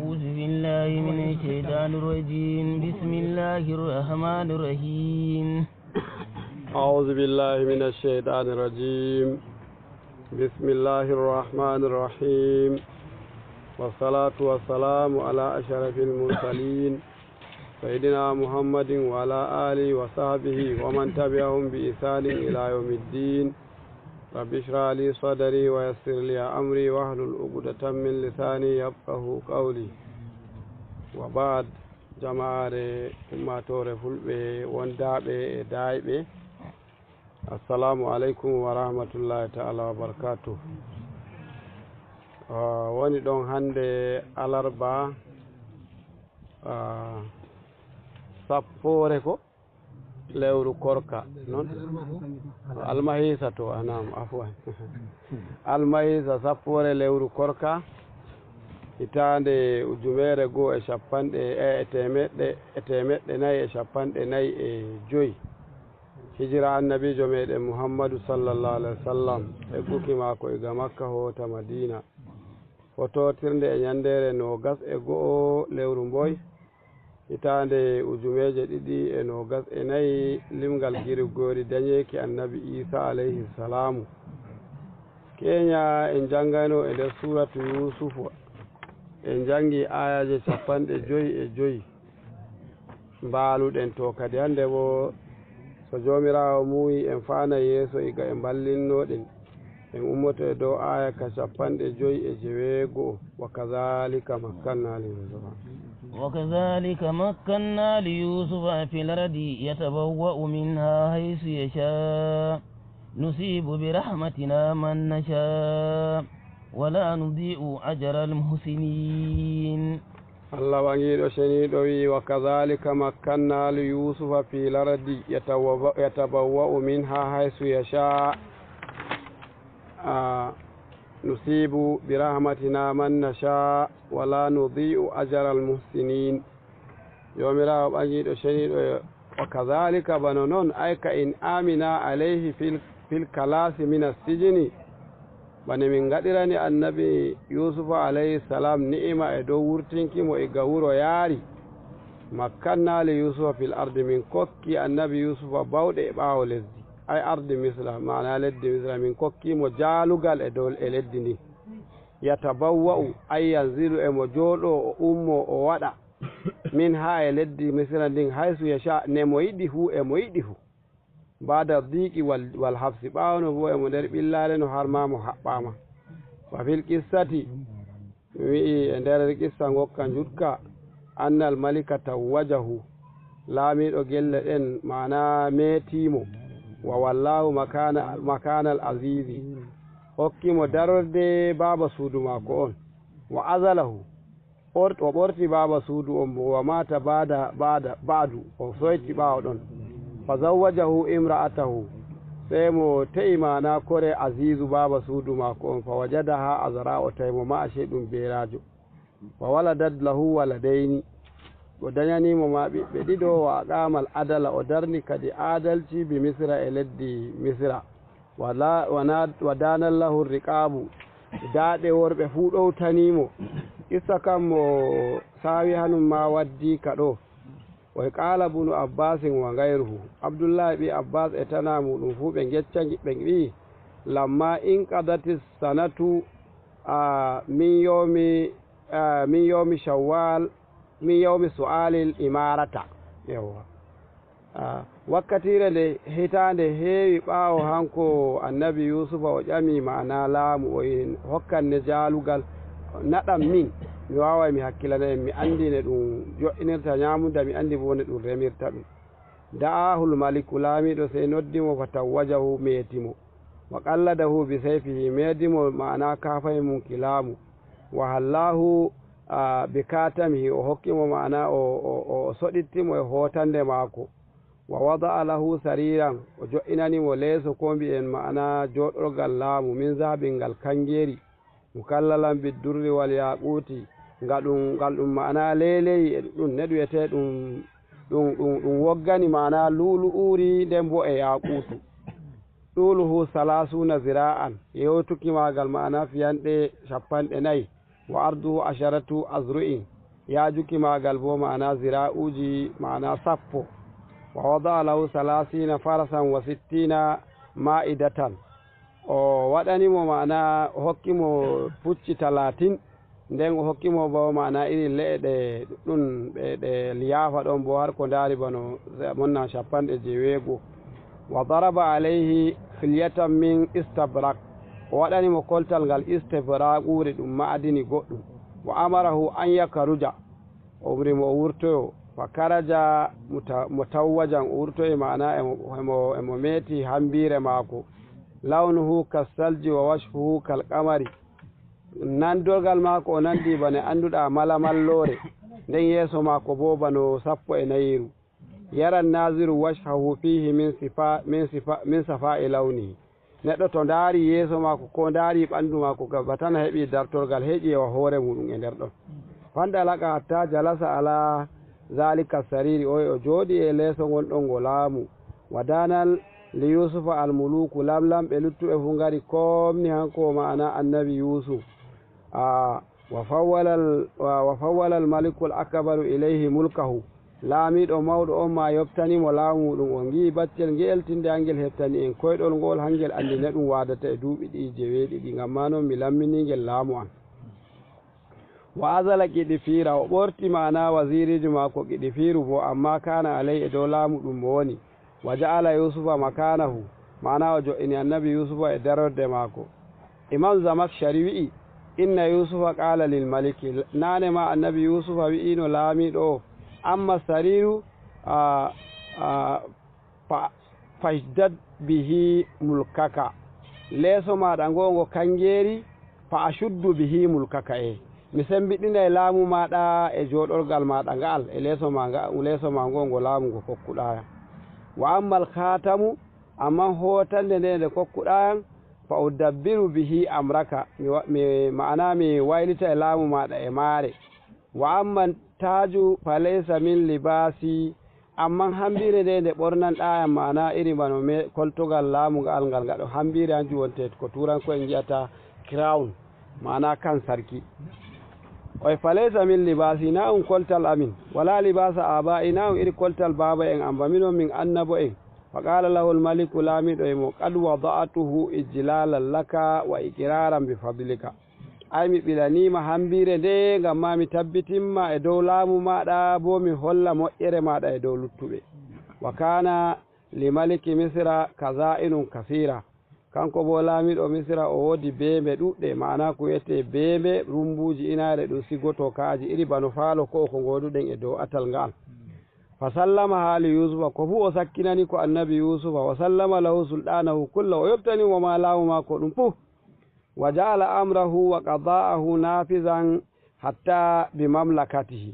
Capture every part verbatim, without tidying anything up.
أعوذ بالله من الشيطان الرجيم. بسم الله الرحمن الرحيم. أعوذ بالله من الشيطان الرجيم. بسم الله الرحمن الرحيم. والصلاة والسلام على أشرف المرسلين سيدنا محمد وعلى آله وصحبه ومن تبعهم بإحسان إلى يوم الدين. رب اشرح لي صدري ويسر لي أمري واحلل عقدة من لساني يفقهوا قولي. وبعد، jamaare ummaatoore fulɓe wondaaɓe e daayɓe, assalamu aleykum wa rahmatullahi taala wa barakatuh. Ah, woni ɗon hannde alarba, ah, sappoore ko lewru korka, non? Almahisa to, anam, afwan. Almahisa sappoore lewru korka, hitaande ujunere goo e cappanɗe, e, e teemeɗɗe, e teemeɗɗe nayi e cappanɗe nayi e joyi. Hijira annabiijo meɗen Muhammadu sallallahu alaihi wasallam, egguki maako iga Makka hoota Madina. Fotootirnde e ñanndeere noogas e go'o lewru mboy, hitaande ujuneeje ɗiɗi e noogas e nayi, limgal Girigori dañeeki Annabi Iisa alayhi salaamu. Keenya en janngayno e nder suuratu Yuusufa, en janngi aayaaje cappanɗe joy e joy. Mbaaluɗen to kadi hannde wo, so Joomiraawo muuyi en faana yeeso iga e mballinnoɗen, en ummoto e dow aaya ka cappanɗe joy e jeweego. Wa kazalika makkanna li Yuusufa. وكذلك مكنا ليوسف في الأرض يتبوأ منها حيث يشاء نصيب برحمتنا من نشاء ولا نضيع أجر المحسنين. Allah ɓaŋiiɗo ceniiɗo wi'i, "Wa kazalika makkanna li Yuusufa fil ardi yatawa-, yatabawwa'u minha haysu yasha." Ah, nusibu bi rahmatina man nasha, wa la nudhi'u ajral muhsinin. Joomiraawo ɓaŋiiɗo ceniiɗo, "Wa kazalika, bano non, ay ka in amina alayhi fil, fil kalasi min as-sijni." Bane min ngaɗirani annabi Yuusufa alayhi salam ni'ima e dow wurtinki mo iga wuro yaari. Makkanna li Yuusufa fil ardi, min kokki annabi Yuusufa bawɗe e ɓaawo lesdi. Ay ardi Misra, maana leddi Misra, min kokki mo jaalugal e dow, e leddi ndin. Yatabawwa'u, ay yanzilu, e mo jooɗo, o ummo, o waɗa. Min haa e leddi Misra ndin, haysu yasha, ne mo yiɗi hu, e mo yiɗi hu. Ba'da diqi wal, wal hafsi, ɓaawo no bo e mo nder ɓillaare no har ma mo haɓɓaama. Wa fil qissati, mi wi'i e nder qissa ngokka njutka, annal malika tawwajahu, laamiiɗo gelle ɗen, maana meetiimo, wa wallahu makana, makanal azizi, hokki mo darorde baaba suudu maako on, wa azalahu, ɓort-, o ɓorti baaba suudu on bo, wa mata ba'da, ba'da, ba'du, o soyti ɓaawo ɗon. Fa zawwajahu imra'atahu, sey mo te'i maana kore Azizu baaba suudu maako on, fa wajadaha azra, o tawi mo ma'ashe ɗum beeraajo. Wa waladat lahu waladayni, o dañani mo ma ɓiɓɓe ɗiɗo, wa aqamal adala, o darni kadi adalci bi Misra e leddi Misra. Wala, wana, wa danat lahu riqabu, daaɗe worɓe fuu ɗowtanii mo. Qissa kan mo saawi hanun ma waddi ka ɗo. Wa qala Ibnu Abbasin wa gayruhu. Abdullahi ɓii Abbas e tana muɗum fuu ɓe ngecca, ɓe wi'i, "Lamma inqadatis sanatu, a, min yawmi, a, min yawmi Shawwal, min yawmi su'alil imarata." Yawwa. Ah, wakkatiire nde hitaande heewi ɓaawo hanko annabi Yuusufa o ƴami ma'ana laamu, o yin hokkan ne jaalugal, naɗan min, mi waaway mi hakkilana en, mi anndi ne ɗum jo'inirta ñaamunda, mi anndi bo ne ɗum remirta ɗum. Da'ahul maliku, laamiiɗo sey noddi mo, fa tawwajahu, meeti mo, wa qalladahu bi sayfihi, meedi mo ma'ana kaafay mum ki laamu, wa hallahu, ah, bi katamihi, o hokki mo ma'ana o, o, o, o soɗitti mo e hootande maako. Wa wada'a lahu sariran, o jo'inani mo leeso ko mbi'en ma'ana jooɗorgal laamu min zahabin ngal kangeeri, mukallalan biddurri wal yaquti, ngal ɗum, ngal ɗum ma'ana leeleyi e ɗum ne ɗum wiyetee ɗum, ɗum, ɗum, ɗum woggani ma'ana lu'lu'uri nden bo e yaqutu. Ɗuluhu salasuna zira'an, yewtuki maagal ma'ana fiyanɗe cappanɗe nayi. Wa arduhu asharatu azru'in, yaajuki maagal boo ma'ana ziraa'uuji ma'ana sappo. Wa wada'a lahu salaasiina farasan wa sittiina maa'idatan. O waɗani mo ma'ana, o hokki mo pucci talaatin, nden o hokki mo boo ma'ana iri le'e ɗe ɗuɗɗum ɗe, ɗe liyaafa ɗon boo har ko ndaari bano monna cappanɗe jeeweego. Wa daraba alayhi khilyatan min istabraq. O waɗani mo koltal ngal istibraqure ɗum ma'adini goɗɗum. Wa amarahu an yakaruja. O umri mo o wurtoyo. Fa karaja muta-, mutawwajan, o wurtoyi ma'ana emo, emo, emo meeti hambiire maako. Lawnuhu kassalji wa wajhuhu kal qamari. Nandorgal maako o nandi bana annduɗa malamalloore. Nden yeeso maako boo bano sappo e nayiru. Yara naziru wajhahu fihi min sifa, min sifa, min safa'i lawnihi. Neɗɗo to ndaari yeeso maako, ko ndaari ɓanndu maako, ga batana heɓi dartorgal, heƴi wa hoore muɗum e nder ɗon. Fandalaka hatta jalasa ala zalika sariri, o, o jooɗi e leeso ngon ɗon ngo laamu. Wa danal li Yusufa al muluku, lamlamɓe luttuɓe fuu ngari komni hanko ma'ana annabi Yusuf. A, wa fawwalal, wa, wa fawwalal malikul akbaru ilayhi mulkahu. Laamiiɗo mawɗo on ma yoftani mo laamu muɗum. On ngi'i baccel nge'el, tinde hangel heftani en koyɗol ngo'ol, hangel anndi ne ɗum waadata e duuɓi ɗi'i jeweeɗiɗi. Ngam maa non mi lammini ngel laamu am. Wa azala Qiɗifiira, o ɓorti ma'ana waziiriijo maako Qiɗifiiru boo, ammaa kaana alay, e dow laamu ɗum mo woni. Wa ja'ala Yusufa makaanahu, ma'ana o jo'ini annabi Yusufa e darorde maako. Imam Zamakshari wi'i, inna Yusufa qaala lil maliki, naane ma annabi Yusufa wi'ino laamiiɗo o, amma sariiru, a, a, fa, fajdad bihi mulkaka. Leeso maaɗa ngo, ngo kangeeri, fa ashuddu bihi mulkaka, e mi sembiɗinay laamu maaɗa e jooɗorgal maaɗa nga'al, e leeso ma nga, leeso ma ngo, ngo laamu ngo kokkuɗa yam. Wa ammal khatamu, amman hootande nde nde kokkuɗa yam, fa udabbiru bihi amraka, mi wa-, mi, ma'ana mi waylitay laamu maaɗa e maare. Wa amman taaju fa laysa min libaasi, amman hambiire nde nde ɓornanɗa yam, ma'ana iri bano me koltogal laamu nga'al ngal ngaɗo hambiire, hanjum wonte ko tuuranko'en ngi'ata crown, ma'ana kan sarki. Oy fa laysa min libaasi, na um koltal amin, wala libaasa aba'i, na um iri koltal baaba'en am, ba minon min annabo'en. Fa qaala lahu al maliku, laamiiɗo e mo, qad wada'tuhu ijlaalan laka wa iqraaran bi fadlika. Ay, mi ɓilaniima hambiire nde, ngam maa mi tabbitinma e dow laamu maaɗa, boo mi holla moƴƴere maaɗa e dow luttuɓe. Wa kaana li maliki Misra kazaa'inun kasiira. Kanko boo laamiiɗo Misra o woodi beembe ɗuuɗɗe, ma'ana ko wi'etee beembe, rummbuuji inaare ɗum sigotoo ka'aji, iri bano faalo ko'o ko ngooduɗen e dow atal nga'al. Fa sallamahaa li Yuusufa, ko fuu o sakkinani ko annabi Yuusufa, wa sallama lahu sulɗaanahu kullahu, o yoɓtani mo maa laamu maako ɗum fuu. Wa ja'ala amrahu wa qadaa'ahu naafizan hatta bi mamlakatihi.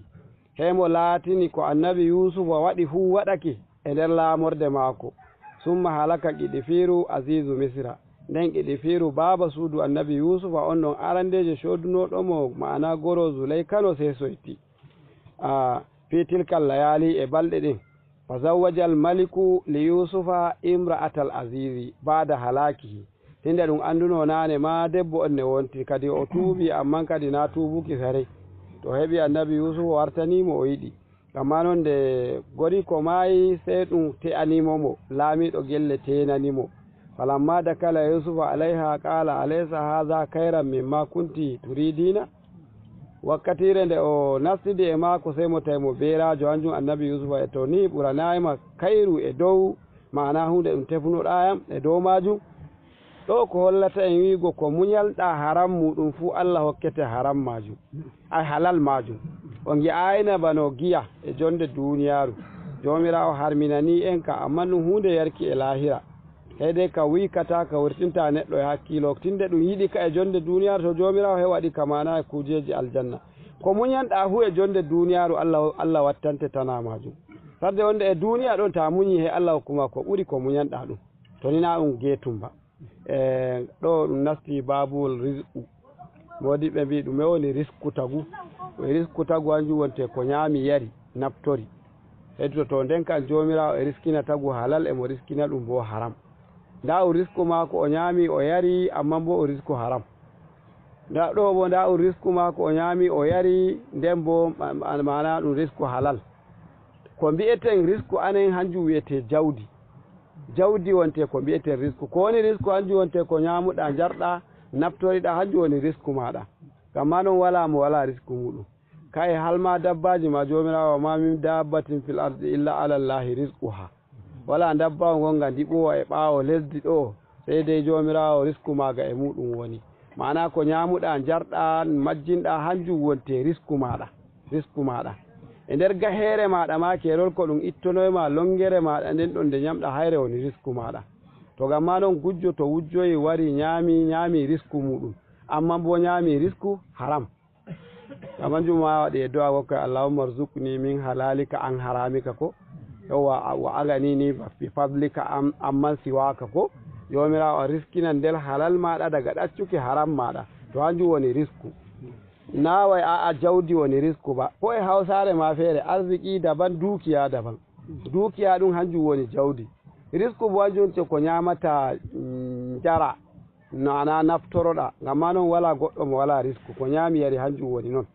Hemo laatini ko annabi Yuusufa waɗi fuu waɗake e nder laamorde maako. Summa halaka Qiɗifiiru aziizu Misra. Nden Qiɗifiiru baaba suudu annabi Yuusufa on ɗon arandeejo coodunooɗo mo, ma'ana goro Zulaykha no seesoytii. A, fi tilkal layaali e balɗe ɗen. Fa zawwajal maliku li Yuusufa imra'atal aziizi ba'da halaakihi. Tinde ɗum annduno naane ma debbo on ne wonti, kadi o tuubi, amman kadi na tuubuki saray. To heɓi annabi Yuusufa wartani mo o yiɗi. Ammaa non nde goriko maayi, sey ɗum te'animo mo, laamiiɗo gelle teenani mo. Falamma dakala Yuusufa alayha qaala, alaysa haadha khayran mimma kunti turidiina? Wakkatiire nde o nastidi e maako, sey mo tawi mo beeraajo, hanjum annabi Yuusufa e to ni ɓuranaayima kayru e dow, ma'ana huunde ɗum tefunoɗaa yam e dow maajum. Ɗo ko hollata en wi'ugo ko munyalɗaa haram muuɗum fuu, Allah hokkete haram maajum, ay, halal maajum. O ngi'aayna bano giya e jonde duuniyaaru. Joomiraawo harminanii en ka, ammaa ɗum huunde yarki e laahira. Sey dey ka wuykataa, ka wurtintaa neɗɗo e hakkiilo. Tinde ɗum yiɗi ka e jonde duuniyaaru, to Joomiraawo he waɗi ka maana e kuujeeji aljanna. Ko munyanɗaa fuu e jonde duuniyaaru, Allah, Allah wattante tanaa maajum. Fadde wonde e duuniya ɗon, taa munyi he Allah hokkuma ko ɓuri ko munyanɗaa ɗum. To ni na ɗum geetum ba. E, ɗo ɗum nasti baabul rizqu. Moodiɓɓe mbii ɗume woni risku tagu? O risku tagu hanjum wonte ko nyaami yari, naftori. Heddoto nden kan Joomiraawo e riskina tagu halal, e mo riskina ɗum bo haram. Ndaa o risku maako, o nyaami, o yari, ammaa bo o risku haram. Ndaa ɗoo bo, ndaa ɗum risku maako, o nyaami, o yari, nden bo ma-, ma-, maana ɗum risku halal. Ko mbi'eten risku anen, hanjum wi'etee jawdi. Jawdi wonte ko mbi'eten risku. Ko woni risku? Hanjum wonte ko nyaamuɗaa, njarɗaa, naftoriɗaa, hanjum woni risku maaɗa. Ngam maa non walaa mo walaa risku muuɗum. Ka'e hal maa dabbaaji maa, Joomiraawo, "Wa maa min daabbatin fil ardi illa ala Llaahi rizquhaa." Walaa ndabbaawa ngonga ndiɓoowa e ɓaawo lesdi ɗoo, sey dey Joomiraawo risku maaga e muuɗum woni. Maana ko nyaamuɗaa, njarɗaa, majjinɗaa, hanjum wonte risku maaɗa, risku maaɗa. E nder gaheere maaɗa maa, keerol ko ɗum ittonoy maa longere maaɗa nden ɗon nde nyamɗaa hayre woni risku maaɗa. To ngam maa non gujjo to wujjoyi wari nyaami, nyaami risku muuɗum, ammaa bo nyaami risku haram. Ngam hanjum maa waɗi e du'a gokka, "Allahumma rzuqni min halalika an haramika" ko. Yawwa, a-, "Wa aghnini bi fadlika am-, amman siwaka" ko. Joomiraawo, a riskinan nder halal maaɗa daga ɗaccuki haram maaɗa. To hanjum woni risku. Naa wai a'a jawdi woni risku ba. Ko e Hawsaare maa feere, arziki daban, dukiya daban. Dukiya ɗum hanjum woni jawdi. Risku bo hanjum wonte ko nyamata, mm, njara. No a na naftoroɗaa, ngam maa non walaa goɗɗo mo walaa risku, ko nyaami yari hanjum woni non.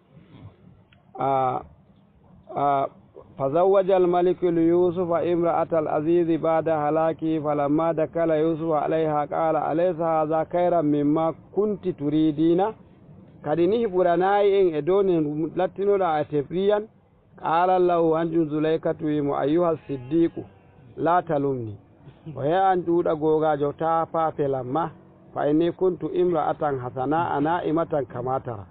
A, a, "Fa zawwaja al-maliku li Yusufa imra'ata al-azizi ba'da halaki, falamma dakala Yusufa alayha qala, alaysa hadha khayran mimma kunti turidina?" Kadi nihi ɓuranayi en e dow ne lattinoɗaa a tefri yan? Qaalat lahu, hanjum Zulaykatu wi'i mo, "Ayyuha siddiqu, la talumni." O he'an ɗuuɗa googaajo, taa paapelan ma. "Fa inni kuntu imra'atan hasana'a na'imatan kama tara."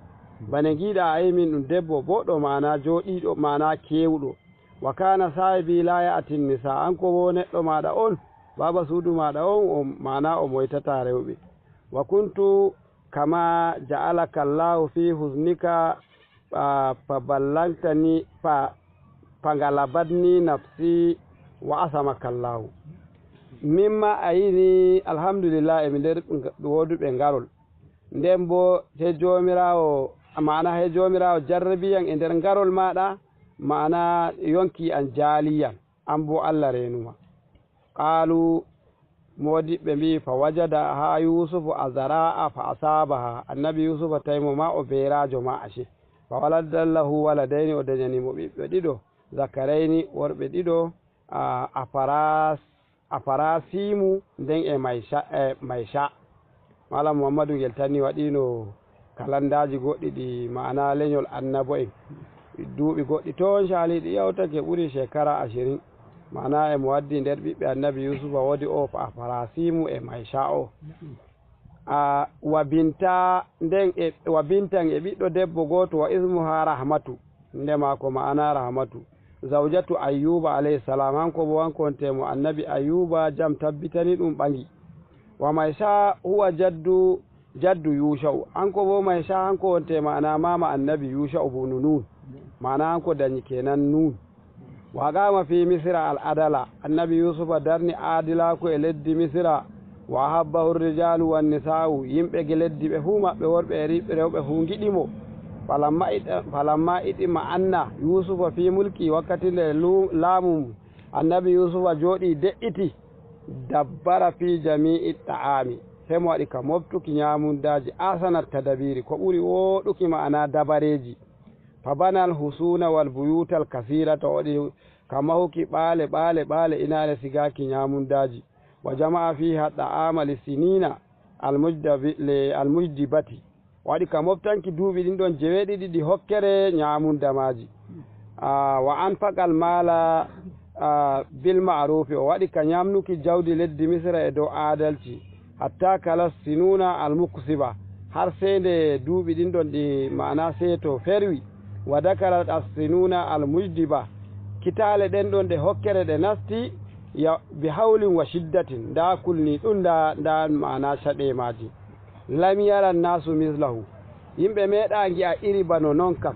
Bane ngiiɗa a yi min ɗum debbo booɗɗo, maana jooɗiiɗo, maana keewɗo. "Wa kana sahibi la ya'ti nisa." An ko wo neɗɗo maaɗa on, baaba suudu maaɗa on, o, maana o moytataa rewɓe. "Wa kuntu kama ja'alaka Allahu fi huznika, fa, fa ballantani, fa, fa galabatni nafsi wa asamaka Allahu." Mimma a yini, alhamdulillah, emi nder nga-, wooduɓe ngarol. Nden bo he Joomiraawo, maana he Joomiraawo jarrabi yan e nder ngarol maaɗa, maana yonki an jaali yan, an bo Allah reenuma. Qaalu, moodiɓɓe mbi'i, "Fa wajada haa Yuusufu azara'a fa asaabaha." Annabi Yuusufa tawi mo ma o beeraajo ma ashe. "Fa walada lahu waladayni," o dañani mo ɓiɓɓe ɗiɗo, "zakarayni," worɓe ɗiɗo, a, a faras-, a farasimu nden e mayca, e mayca. Malam Muhammadu ngel tanni waɗiino kalandaaji goɗɗi ɗi maana leñol annabo'en. Duuɓi goɗɗi toon caaliiɗi yawtake ɓuri shekara ashirin. Maana e mo waddi nder ɓiɓɓe annabi Yuusufa woodi o fa-, Farasimu e Mayca o. A, wa binta nden e, wa bintan e ɓiɗɗo debbo gooto wa ismuha Rahmatu. Nde maako maana Rahmatu. Zawjatu Ayyuba alayhi salam, hanko bo hanko wonte mo annabi Ayyuba, jam tabbitani ɗum ɓangi. Wa Mayca huwa jaddu, jaddu Yusha'u. Hanko bo Mayca hanko wonte maana mama annabi Yusha'u bunu Nun. Maana hanko dañi kenan Nun. Wa qama fi Misra al adala. Annabi Yusufa darni aadilaaku e leddi Misra. Wa ahabbahu rijalu wan nisa'u. Yimɓe ge leddi ɓe fuu maɓɓe worɓe e ri-, rewɓe fuu ngiɗi mo. Falamma ita-, falamma itima anna Yusufa fi mulki, wakkati nde lu-, laamu annabi Yusufa jooɗi de'iti, dabbara fi jami'i ta'ami. Sey mo waɗi ka moftuki ñaamundaaji, asanat tadabiri, ko ɓuri wooɗuki ma'ana dabareeji. Fa banal husuna wal buyutal kasirata, o waɗi ka mahuki ɓaale, ɓaale, ɓaale inaare sigaaki ñaamundaaji. Wa jama'a fiha da'ama li sinina al mujdabi-, li al mujdibati. O waɗi ka moftanki duuɓi ɗin ɗon jeweeɗiɗi ɗi hokkere ñaamunda maaji. A, wa anfaqal maala, a, bil ma'rufi. O waɗi ka ñamnuki jawdi leddi Misra e dow aadalci. Hatta kalas sinuna al muksiba. Har sey nde duuɓi ɗin ɗon ɗi ma'ana seeto ferwi. Wa dakalat as sinuna al mujdiba. Kitaale ɗen ɗon ɗe hokkere ɗe nasti ya bi hawlin wa shiddatin. Nda kulni ɗum, nda, nda ma'ana caɗe maaji. Lam yara nasu mislahu. Yimɓe meeɗa ngi'a iri bano non kam.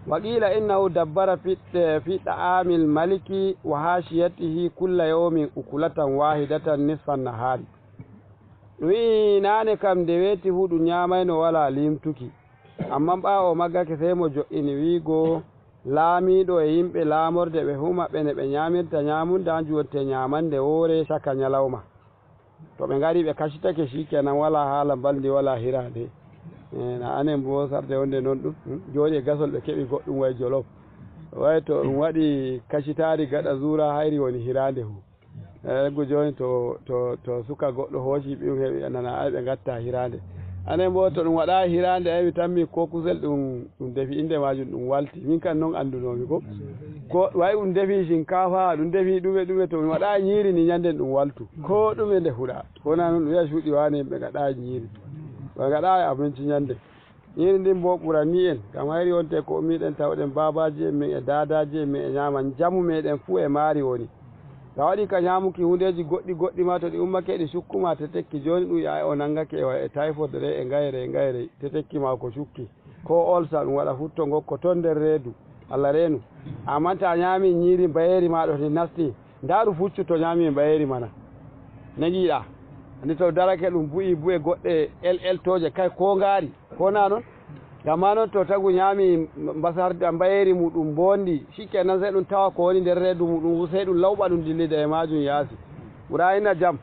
Wa qila innahu dabbara fi, fi da'amil maliki wa hashiyatihi kulla yawmin ukulatan wahidatan nisfan nahari. Ɗum wi'i naane kam nde weeti fuu ɗum ñaamayno walaa liimtuki. Ammaa ɓaawo o maggake sey mo jo'ini wi'igo laamiiɗo e yimɓe laamorde ɓe fuu maɓɓe ne ɓe ñaamirta ñaamunda hanjum wonte ñaamande woore caka ñalawma. To ɓe ngari ɓe kacitake, shikenan walaa haala mbalndi, walaa hiraande. Eh, na anen bo sarde wonde noon ɗum, hmm? Jooni e gasol ɓe keɓi goɗɗum way jolof. Way to ɗum waɗi kacitaari gaɗa zuura hayri woni hiraande hu. Eh, eggu jooni to, to, to suka goɗɗo hooci ɓiyum heɓi nana ay ɓe ngatta hiraande. Anen bo to ɗum waɗa hiraande ay mi tammi ko kusel ɗum, ɗum defi innde maajum ɗum walti. Min kan noon anndunoomi ko. Ko way ɗum defi shinkafa, ɗum defi ɗume ɗume to mi waɗa ñiiri ni ñande ɗum waltu. Ko ɗume nde huɗa. Ko na noon ɗum wiya cuuɗi waane yimɓe ngaɗa ñiiri. Ɓe ngaɗa abinci ñande. Ñiiri ndin bo ɓurani en. Ngam hayri wonte ko ummiɗen tawɗen baabaaji en min e daadaaji en min e ñaama njamu meɗen fuu e maari woni. Ka waɗi ka ñaamuki huundeeji goɗɗi goɗɗi ma to ɗi ummake ɗi cukkuma tetekki jooni ɗum yaay o nangake e wa-, e typhoid re e ngayre e ngayre tetekki ma ko cukki. Ko olsa ɗum waɗa futto ngokko ton nder reedu. Allah reenu. Amman ta ñaami ñiiri mbayeeri ma ɗo ndi nasti. Ndaaru fuccu to ñaami mbayeeri mana. Ne ngiɗa. Andi to darake ɗum bu'i bu'e goɗɗe el eltooje kay ko ngaari. Ko na noon? Ngam ma noon to tagu ñaami mbasarda mbayeeri muɗum mbondi. Shikenan sai ɗum tawa ko woni nder reedu muɗum fu sai ɗum lawɓa ɗum dillida e maajum yaasi. Ɓurayna jam.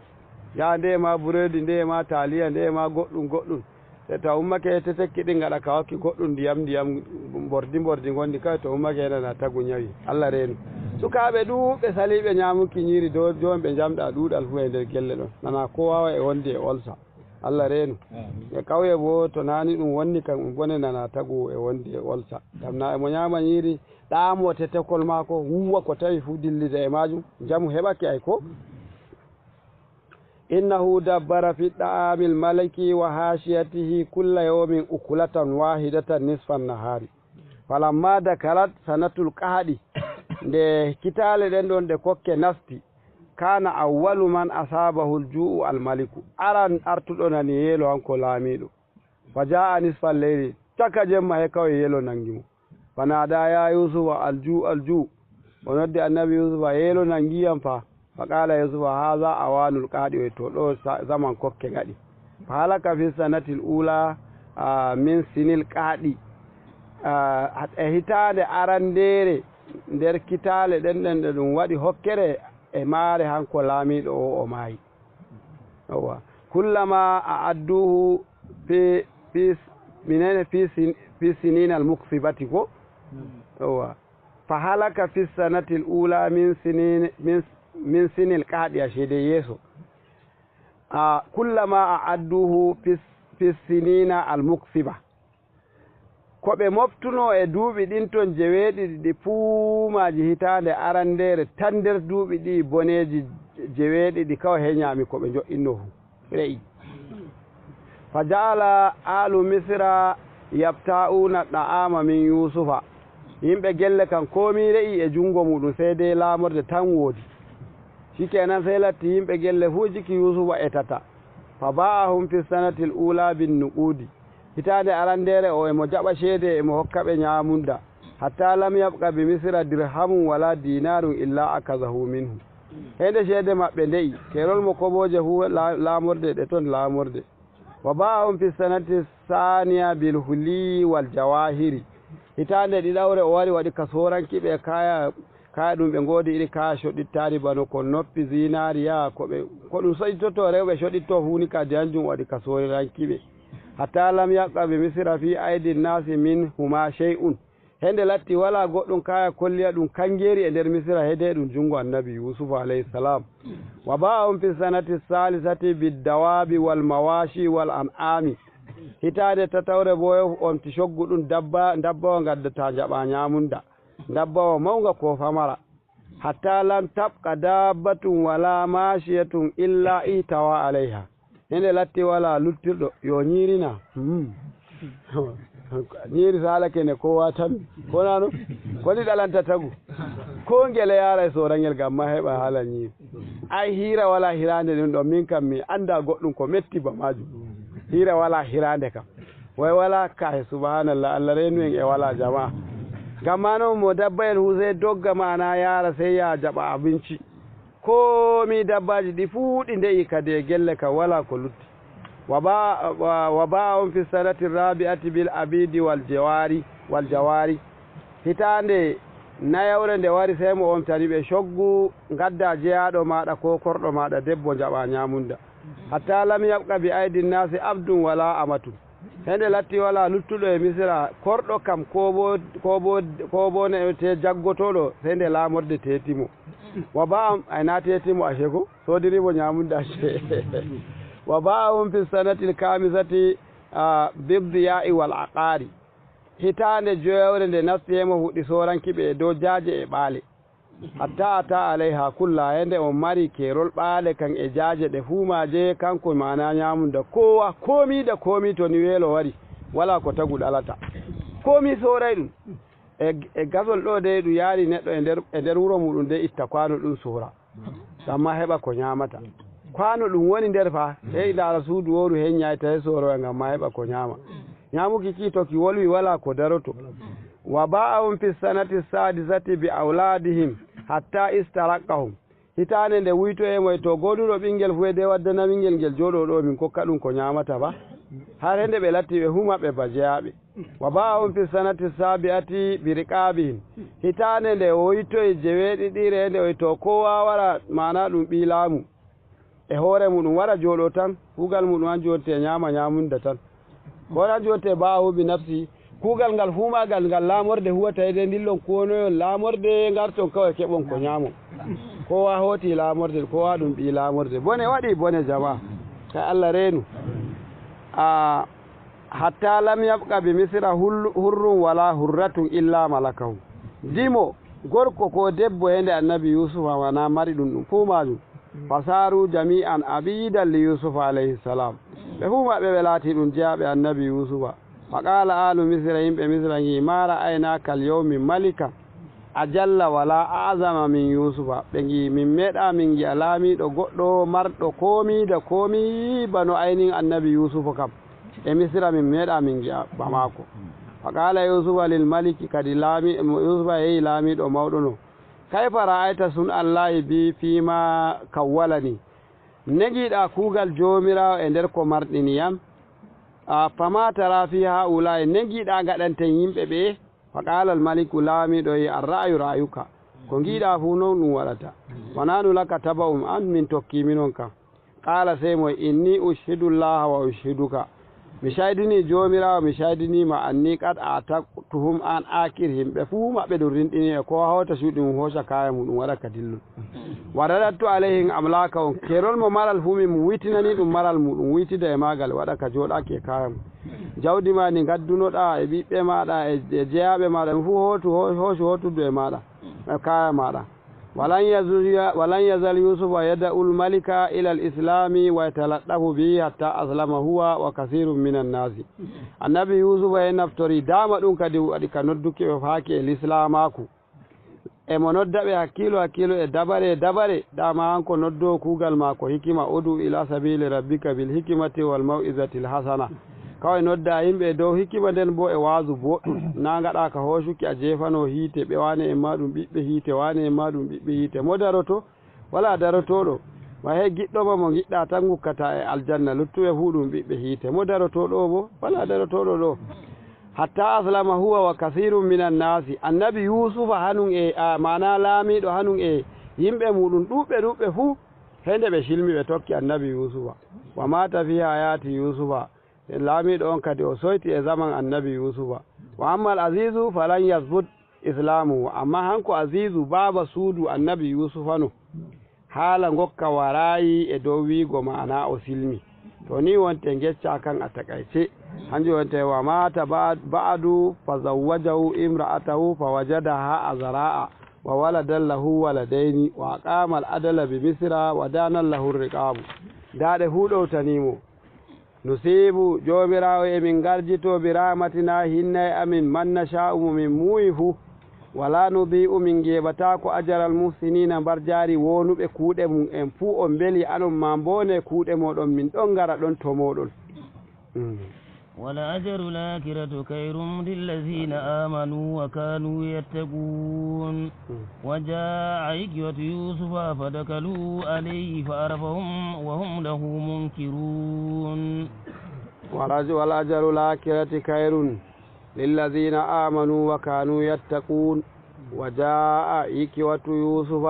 Yaa nde ma buredi, nde ma taaliya, nde ma goɗɗum goɗɗum. E to a ummake tetekki ɗin ngaɗa ka wakki goɗɗum ndiyam, ndiyam mbordi, mbordi ngondi kawai to ummake nana tagu ñawi. Allah reenu. Sukaaɓe ɗuuɗɓe saliiɓe ñaamuki ñiiri dow jooni ɓe njamɗa ɗuuɗal fuu e nder gelle ɗon. Nana ko wawa e wondi e olsa. Allah reenu. Amin. E kawye bo to nani ɗum wonni kam ɗum bone nana tagu e wondi e olsa. Ngam na e mo ñaama ñiiri ɗaamo tetekol maako wuwa ko tawi fuu dillida e maajum. Njamu heɓake ay ko. إنه دبر في الطعام الملكي وحاشيته كل يوم أكلة واحدة نصف النهار. فلما دخلت سنة القحط, nde kitaale ɗen ɗon ɗe kokke nasti, كان أول من أصابه الجوع الملك, aran artuɗo nani yeelo hanko laamiiɗo. فجاع نصف الليل, caka jemma he kawye yeelo nangi mo. فنادى يا يوسف الجوع الجوع. O noddi annabi Yusufa, yeelo nangi yam fa. فقال يوسف هذا أوان القحط, o to ɗo sa-, zaman kokke ngaɗi. فهلك في السنة الأولى, ah, من سني القحط. Ah, e hitaande arandeere nder kitaale ɗen ɗen ɗe ɗum waɗi hokkere e maare hanko laamiiɗo o, o maayi. Yawwa. كلما أعدوه في، في س-، منين؟ في سن-، في سنين المكثبة ko? Yawwa. فهلك في السنة الأولى من سنين، من، من سني القحط, ashe dai yeeso. Ah, كلما أعدوه في، في السنين المكثبة. Ko ɓe moftuno e duuɓi ɗin ton jeweeɗiɗi ɗi puumaaji hitaande arandeere tan nder duuɓi ɗi boneeji jeweeɗiɗi kawai he ñaami ko ɓe njo'inno fu. Re'i. فجعل آل مصر يبتاعون الطعام من يوسف. Yimɓe gelle kan komi re'i e jungo muɗum sai dai laamorde tan woodi. Shikenan sai latti yimɓe gelle fu jiki Yusufa etata. فباعهم في السنة الأولى بالنقود. Hitaande arandeere o emo jaɓa ceede emo hokka ɓe ñaamunda. حتى لم يبق بمصر درهم ولا دينار إلا أخذه منه. Hende ceede maɓɓe nde'i, keerol mo kobooje fu la-, laamorde ɗe ton laamorde. وباعهم في السنة الثانية بالحلي والجواهر. Hitaande ɗiɗawre o wari waɗi ka sooranki ɓe kaya, kaya ɗum ɓe ngoodi iri kaya coɗittaari bano ko noppi, zinaariya, ko ɓe, ko ɗum soƴitotoo rewɓe coɗittoo fu ni kadi hanjum waɗi ka sooriranki ɓe. حتى لم يبق بمصر في أيدي الناس منهما شيء. Hende latti wala goɗɗum kaya kolliya ɗum kangeeri e nder Misira hede ɗum jungo annabi Yusufa alayhi salam. وباعهم في السنة الثالثة بالدواب والمواشي والأنعام. Hitaande tatawre bo o omti coggu ɗum dabba, dabbawa ngaddata njaɓa ñaamunda. Dabbawa mawnga ko famara. حتى لم تبق دابة ولا ماشية إلا احتوى عليها. Hende latti wala luttirɗo, yo ñiiri na. Hmm. Ñiiri salake ne kowa tan. Ko na non? Ko ni ɗalanta tagu. Ko ngele yara e sorangel ngam ma heɓa hala ñiiri. Ai hiira wala hiraande ɗum ɗo, min kam mi anda goɗɗum ko metti ba majum. Hiira wala hiraande kam. Way wala kahe, subhanallah, Allah reenu en e wala jama. Ngam ma non mo dabbayel hu sai dogga ma na yara sai ya jaɓa abinci. Komi dabbaaji ɗi fuu ɗi nde'i kadi e gelle ka wala ko lutti. Wa ba-, wa, wa ba'ahum fi sanati rabi'ati bil abidi wal jawari, wal jawari. Hitaande nayawre nde wari, sey mo omtani ɓe coggu, ngadda jeyaaɗo maaɗa ko korɗo maaɗa debbo, njaɓa nyaamunda. Hatta lam yabqa bi aidi nnasi abdun wala amatun. Hende latti wala luttuɗo e Misira, korɗo kam, ko bo, ko bo, ko bo ne te jaggotooɗo, sende laamorde teetimo. Wa ba am, ay na teetimo a shego, sodirimo nyamunde a she. Wa ba am fi sanatil kamisati, ah, biddiya'i wal aqari. Hitaande joyawre nde nasti hemo fuɗɗi soranki ɓe e dow jaaje e ɓaale. Hatta ata alayha kulla, hende on mari kerol ɓaale kan e jaaje ɗe fuu maaje, kanko maana nyamunda kowa, komi da komi to ni weelo wari, wala ko tagu ɗalata. Komi soray ɗum. E, e gasol ɗo de ɗum yaari neɗɗo e nder, e nder wuro muɗum de itta kwano ɗum sora. Amma heɓa ko nyamata. Kwano ɗum woni nder fa, hey ndaara suudu wooru hen nyaayta he soroya ngam ma heɓa ko nyama. Nyamuki ki to ki wolwi wala ko daroto. Wa ba'ahum fi sanati sadisati bi auladihim hatta istaraqqahum. Hitaande nde wuytoye moy to gooduɗo ɓingel fu e de waddana ɓingel ngel jooɗo ɗo min kokka ɗum ko nyamata ba. Har hende ɓe latti ɓe huma ɓe ba jeyaaɓe. Wa ba'ahum fi sanati sabi'ati bi riqabihim. Hitaande nde o wuytoye jeweeɗiɗire nde o to kowa wara maana ɗum ɓii laamu. E hoore muɗum wara jooɗo tan, kuugal muɗum an jonte e nyaama nyaamunda tan. Ko an jonte ba'ahu bi nafsi, kuugal ngal fuu maagal ngal laamorde huwata e de ndillon konoyon laamorde ngarton kawai keɓon ko nyaamon. Kowa hooti laamorde, kowa ɗum ɓii laamorde. Bone waɗi bone jama. Ka Allah reenu. A hatta lam yabqa bi misra hul-, hurrun wala hurratun illa malakahu. Dimo, gorko ko debbo hende annabi Yusufa wana mari ɗum ɗum fuu maajum. Fasaru jami'an abidan li Yusufa alayhi salam. Ɓe fuu maɓɓe ɓe laati ɗum jeyaaɓe annabi Yusufa. Fa qala alu Misra, yimɓe Misra ngi, ma ra'ayna kal yawmi malika ajalla wala a'zama min Yusufa. Ɓe ngi, min meeɗa min ngi'a laamiiɗo goɗɗo marɗo komi da komi bano aynin annabi Yusufa kam. E Misra min meeɗa min ngi'a ba maako. Fa qala Yusufa lil maliki, kadi laami-, Yusufa yehi laamiiɗo mawɗo no. Kayfa ra'ayta sun Allahi bi fima kawwalani? Ne ngiɗa kuugal Joomiraawo e nder ko marɗini yam? A fama tara fi ha'ula'i, ne ngiɗa ngaɗanten yimɓe ɓe? Fa qala al maliku, laamiiɗo yi, ar ra'yu ra'yuka. Ko ngiɗa fuu non ɗum waɗata. Wa nanu laka taba'un, an min tokki minon kan. Qala sey mo, inni ushhidu Allaha wa ushhiduka. Mi shaydini Joomiraawo, mi shaydini ma, anni qad ataqtuhum an akirhim. Ɓe fuu maɓɓe ɗum rinɗini e ko hawta cuuɗi mum hooca kaaya muɗum waɗa ka dillol. Wa radattu alayhim amlakahum. Kerol mo maral fuu min wuytinani ɗum maral muɗum, wuytida e maagal waɗa ka jooɗaaki e kaaya mum. Jawdi ma ndi ngaddunoɗa e ɓiɓɓe maaɗa e, e jeyaaɓe maaɗa, ɗum fuu hootu, ho-, hoocu hootuddu e maaɗa, e kaaya maaɗa. Walan yazu-, walan yazal Yusufa yada'ul malika ilal islami wa yatalaɗɗafu bihi hatta aslama huwa wa kasirun minan nasi. Annabi Yusufa e naftori dama ɗum kadi waɗi ka nodduki ɓe faaki e lislaamaaku. E mo nodda ɓe hakkiilo, hakkiilo e dabare, dabare. Dama hanko noddo kuugal maako hikima, udu ila sabili rabbika bil hikimati wal mau'izatil hasana. Kawai nodda yimɓe e dow hikima nden bo e waazu boɗɗum. Na ngaɗa ka hoocuki a jeefano hiite, ɓe wane en ma ɗum ɓiɓɓe hiite, wane en ma ɗum ɓiɓɓe hiite. Mo daroto? Wala darotooɗo. Ma he giɗɗo ma mo ngiɗɗa tan ngukkata e aljanna, luttuɓe fuu ɗum ɓiɓɓe hiite. Mo darotooɗo bo? Wala darotooɗo ɗo. Hatta aslama huwa wa kasirun minan nasi. Annabi Yusufa hanun e, a, maana laamiiɗo hanun e yimɓe muɗum ɗuɓɓe ɗuɓɓe fuu, hende ɓe cilmi ɓe tokki annabi Yusufa. Wa mata fi hayati Yusufa. Laamiiɗo on kadi o soyti e zaman annabi Yusufa. Wa ammal azizu falan yasbut islamu. Amma hanko azizu baaba suudu annabi Yusufa no. Haala ngokka waraayi e dow wiigo maana o silmi. To ni wonte ngecca kan a takaice. Hanjum wonte wa mata ba-, ba'du fa zawwajahu imra'atahu fa wajadaha azra'a wa waladan lahu waladaini wa aqama al-adala bi misra wa danan lahu riqabu. Daaɗe fuu ɗowtanimo. Nusiibu, Joomiraawo, emin ngarjitoo bi rahmatina, hinnay amin, man nashaa'u, mo min muuyi fuu. Wala nudii'u, min ngeeɓataako, ajaral muhsiniina, mbarjaari woonuɓe kuuɗe mum en fuu. On mbeli, anon maa mboone kuuɗe mooɗon, min ɗon ngara ɗon to mooɗon. Mm. ولأجر الآخرة خير للذين آمنوا وكانوا يتقون. وجاء إخوة يوسف فدخلوا عليه فعرفهم وهم له منكرون. ولأج-، ولأجر الآخرة خير للذين آمنوا وكانوا يتقون. وجاء إخوة يوسف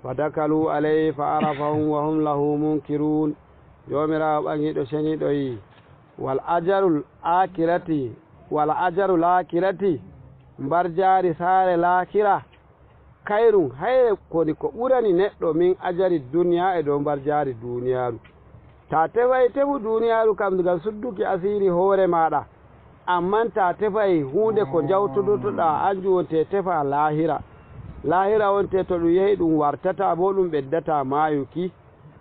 فدخلوا عليه فعرفهم وهم له منكرون. Joomiraawo ɓaŋiiɗo ceniiɗo yi, Wal ajarul akirati, wala ajarul akirati, mbarjaari saare laakira, kayrun, hayre koni ko ɓurani neɗɗo, min ajari duniya, e dow mbarjaari duuniyaaru. Ta tefay tefu duuniyaaru kam ngam sudduki asiiri hoore maaɗa, amman ta tefay huunde ko njawtodotoɗaa, anjum wonte tefa laahira. Laahira wonte to ɗum yehi ɗum wartata, boo ɗum ɓeddataa maayuki.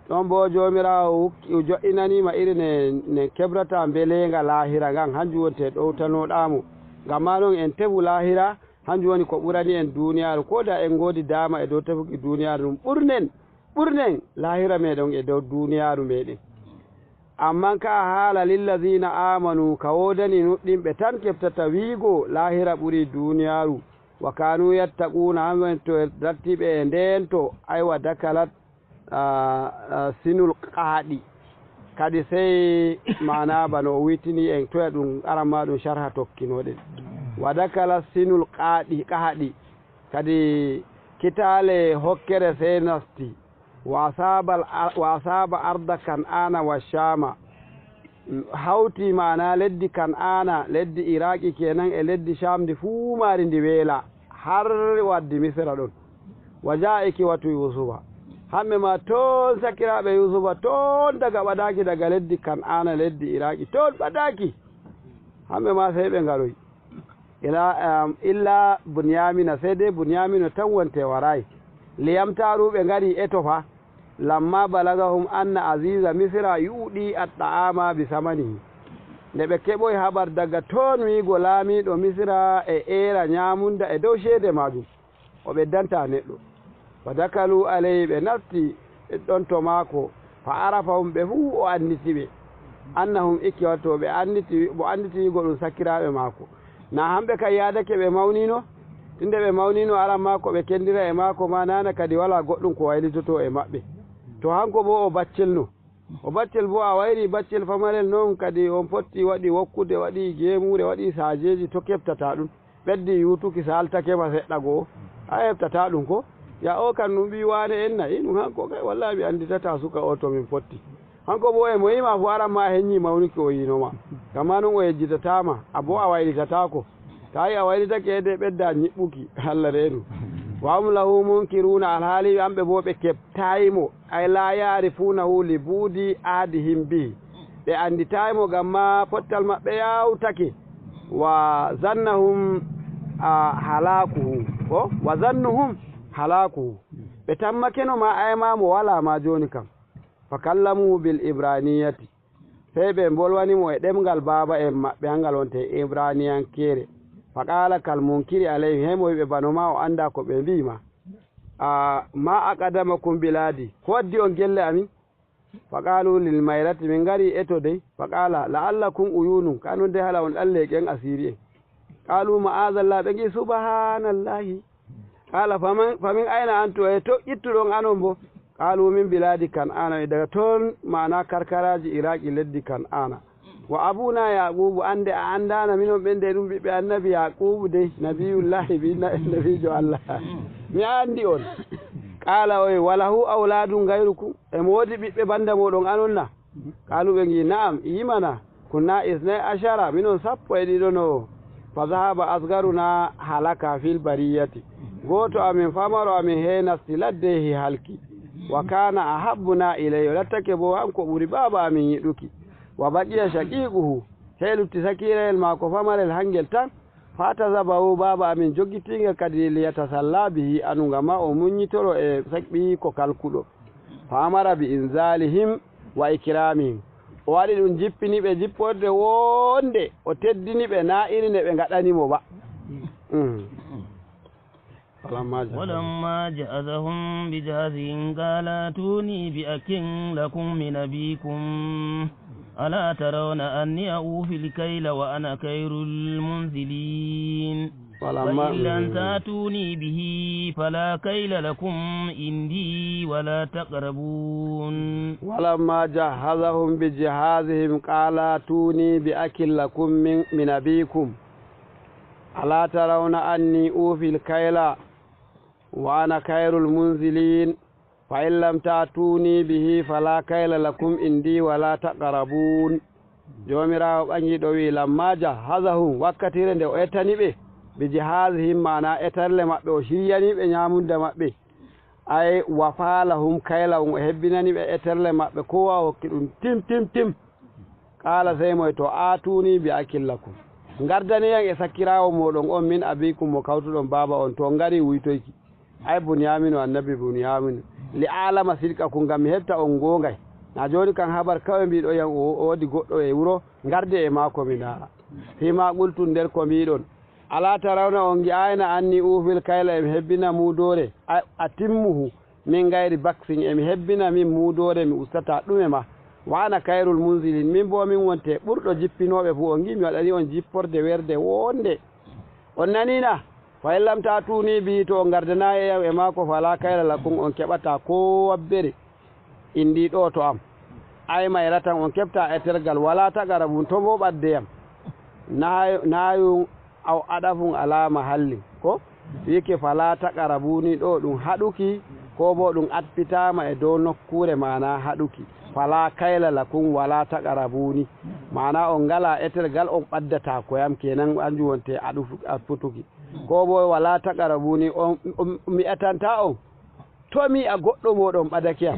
Ɗon boo Joomiraawo hukki, jo'inaniima iri ne, ne kebrata mbeleenga laahira ngan, hanjum wonte ɗowtanoɗaa mo. Ngam maa non en tefu laahira, hanjum woni ko ɓurani en duuniyaaru. Koo da en ngoodi daama e dow tefuki duuniyaaru ndun, ɓurnen, ɓurnen laahira meeɗen e dow duuniyaaru meeɗen. Amman ka haala lillazina amanu, ka woodani nuɗɗinɓe tan keɓtata wiigo laahira ɓuri duuniyaaru. Wa kanu yattaquna, an woni to dartiiɓe e ndeen to, aywa, dakalat, ah, ah, sinul qaaɗi. Kadi sey maana bano o witini en toya ɗum aran ma ɗum sharha tokkinoɗen. Wa dakala sinul qaaɗi, qaaɗi. Kadi kitaale hokkere sey nasti. Wa asaba al-, wa asaba arda Kan'ana wa Shama. Hawti maana leddi Kan'ana, leddi Iraki kenan e leddi Sham ndi fuu maari ndi weela har waddi Misra ɗon. Wa ja'a ikwatu Yusufa. Hamɓe ma toon sakiraaɓe Yusufa toon daga ɓadaaki daga leddi Kan'ana, leddi Iraki toon ɓadaaki. Hamɓe ma sey ɓe ngaroy. Ila, um, illa Bunyamina, sey dey Bunyamina tan wonte waraay. Liyamtaaru ɓe ngari eto fa. Lamma balagahum anna aziza Misra yu'di at-ta'ama bi samanihi. Nde ɓe keɓoy habar daga toon wiigo laamiiɗo Misra e eera nyaamunda e dow ceede maajum, o ɓeddantaa neɗɗo. Wa dakalu alayhi, ɓe natti ɗon to maako, fa arafahum, ɓe fuu o annditi ɓe. Annahum ikwatu, ɓe annditi, mo annditi wiigo ɗum sakiraaɓe maako. Na hamɓe kay yaadake ɓe mawnino? Tinde ɓe mawnino aran maako, ɓe kendira e maako ma, nana kadi walaa goɗɗum ko waylitoto e maɓɓe. To hanko boo o baccelno. O baccel boo a wayri baccel famarel non kadi on potti waɗi wokkude, waɗi geemuure, waɗi saajeeji, to keɓtata ɗum. Ɓeddi yuutuki saaltake ma seɗɗa goo. A heɓtata ɗum ko? Ya o kan ɗum ɓii waane en na? I ɗum hanko kay wallahi mi annditata suka o to min potti. Hanko boo e mo yima fu aran ma a heññi mawnuki o yino ma. Gama non o yejjitata ma, a boo a waylitataako. Tawi a waylitake de ɓedda ñiɓɓuki. Allah reenu. Wa hum lahu munkiruna, alhaali ɓe amɓe boo ɓe keɓtaay mo. Ay la ya'rifunahu li bu'di ahdihim bihi. Ɓe annditaay mo gam ma pottal maɓɓe yawtake. Wa zannahum, a, halakuhu. Ko? Wa zannuhum halakuhu. Ɓe tammakeno ma ay ma mo walaa ma jooni kam. Fa kallamuhu bil ibraniyati. Sey ɓe mbolwani mo e ɗemngal baaba en maɓɓe, hangal wonte Ibraniyankeere. Fa qaala kal munkiri alayhim, hey mo wiɓe bano ma o anndaa ko ɓe mbi'i ma. A, ma aqadamakum biladi, ko waddi on gelle amin? Fa qaalu lil mayrati, min ngari eto dey. Fa qaala la'allakum uyunun, ka non dey hala on ɗan leeƙen asiiri en. Qaalu ma'aazallah, ɓe ngi'i subhaanallahi. Qaala faman, famin ayna antum, e to ittuɗon anon bo? Qaalu min bilaadi Kan'aana, e daga toon, maana karkaraaji Iraaki, leddi Kan'aana. Wa abuuna Yaaquubu, annde a anndaana minon ɓen de ɗum ɓiɓɓe annabi Yaaquubu dey, nabiyullaahi, bi-, na-, nabiijo Allah. Mi anndi on. Qaala oye, walahu awlaadun gayrukum, emo woodi ɓiɓɓe bannda mooɗon anon na? Qaalu ɓe ngi'i, na'am, yimana. Kunna isnay ashara, minon sappo e ɗiɗo no. Fa zahaba asgaruna halaka fil bariyati. Gooto amin famaro amin he nasti ladde hi halki. Wa kana ahabbuna ilayhi, o lattake bo hanko ɓuri baaba amin yiɗuki. Wa baqiya shaqiquhu, he lutti sakirayel maako famarel hangel tan. Fa tazabahu, baaba amin joggitiingel kadi liyatasalla bihi anu, ngam ma o munyitoro e sak-, ɓiyiiko kalkuɗo. Fa amara bi inzalihim wa ikramihim. O waɗi ɗum jippini ɓe jipporde wonde, o teddini ɓe naa iri nde ɓe ngaɗani mo ba. Mm. Falamma jahazahum. ولما جهزهم بجهازهم قال ائتوني بأخ لكم من أبيكم ألا ترون أني أوفي الكيل وأنا خير المنزلين. ولما وإن لم تأتوني به فلا كيل لكم عندي ولا تقربون. ولما جهزهم بجهازهم قال ائتوني بأخ لكم من، من أبيكم ألا ترون أني أوفي الكيل وأنا خير المنزلين. فإن لم تأتوني به فلا كيل لكم عندي ولا تقربون. Joomiraawo ɓaŋiiɗo wi'i, "Lamma jahhazahum," wakkatiire nde o etani ɓe, "bi jihazihim," maana eterle maɓɓe, o shiryani ɓe nyaamunda maɓɓe. Ay, wa falahum kaylahum, o hebbinani ɓe eterle maɓɓe, koowa o hokki ɗum tim, tim, tim. Qaala, sey moy to, "Aatuni bi akhin lakum." Ngardani yam e sakiraawo mooɗon on, min abikum mo kawtuɗon baaba on, to ngari wuytoyki. Ay Bunyaaminu, annabi Bunyaaminu. Li a'lama sidqakum, ngam mi heɓta on goongay. Na jooni kam habar kawai mbiɗo yam o, o woodi goɗɗo e wuro, ngarde e maako mi ndaara. Fima qultum, nder ko mbiɗon. Alaa tarawna, on ngi'aayna anni uufil kayla, emi hebbina muudoore, a, atimmuhu, min gayri baksin, emi hebbina min muudoore, mi ustata ɗume ma. Wa ana kayrul munzilin, min boo min wonte ɓurɗo jippinooɓe fuu. On ngi'i mi waɗani on jipporde werde woonde. On nanii na? Fa in lam ta'tuni bihi, to on ngardanaayi e yam e maako, fala kayla lakum, on keɓataa koo wabbere. Indi ɗo to am. Ay mayratan, on keɓta etergal, wala taqrabun, to boo ɓadde yam. Nahay-, nahayun aw adafun ala mahalli, ko? Wi'ike fala taqrabuni ɗo ɗum haɗuki, ko boo ɗum atpitaama e dow nokkuure maana haɗuki. Fala kayla lakum wala taqrabuni. Maana on ngala etergal, on ɓaddata ko yam, kenan anjum wonte aɗuf-, atputuki. Ko boo wala taqrabuni, on, on, mi etanta on. To mi yi'a goɗɗo mooɗon ɓadake yam.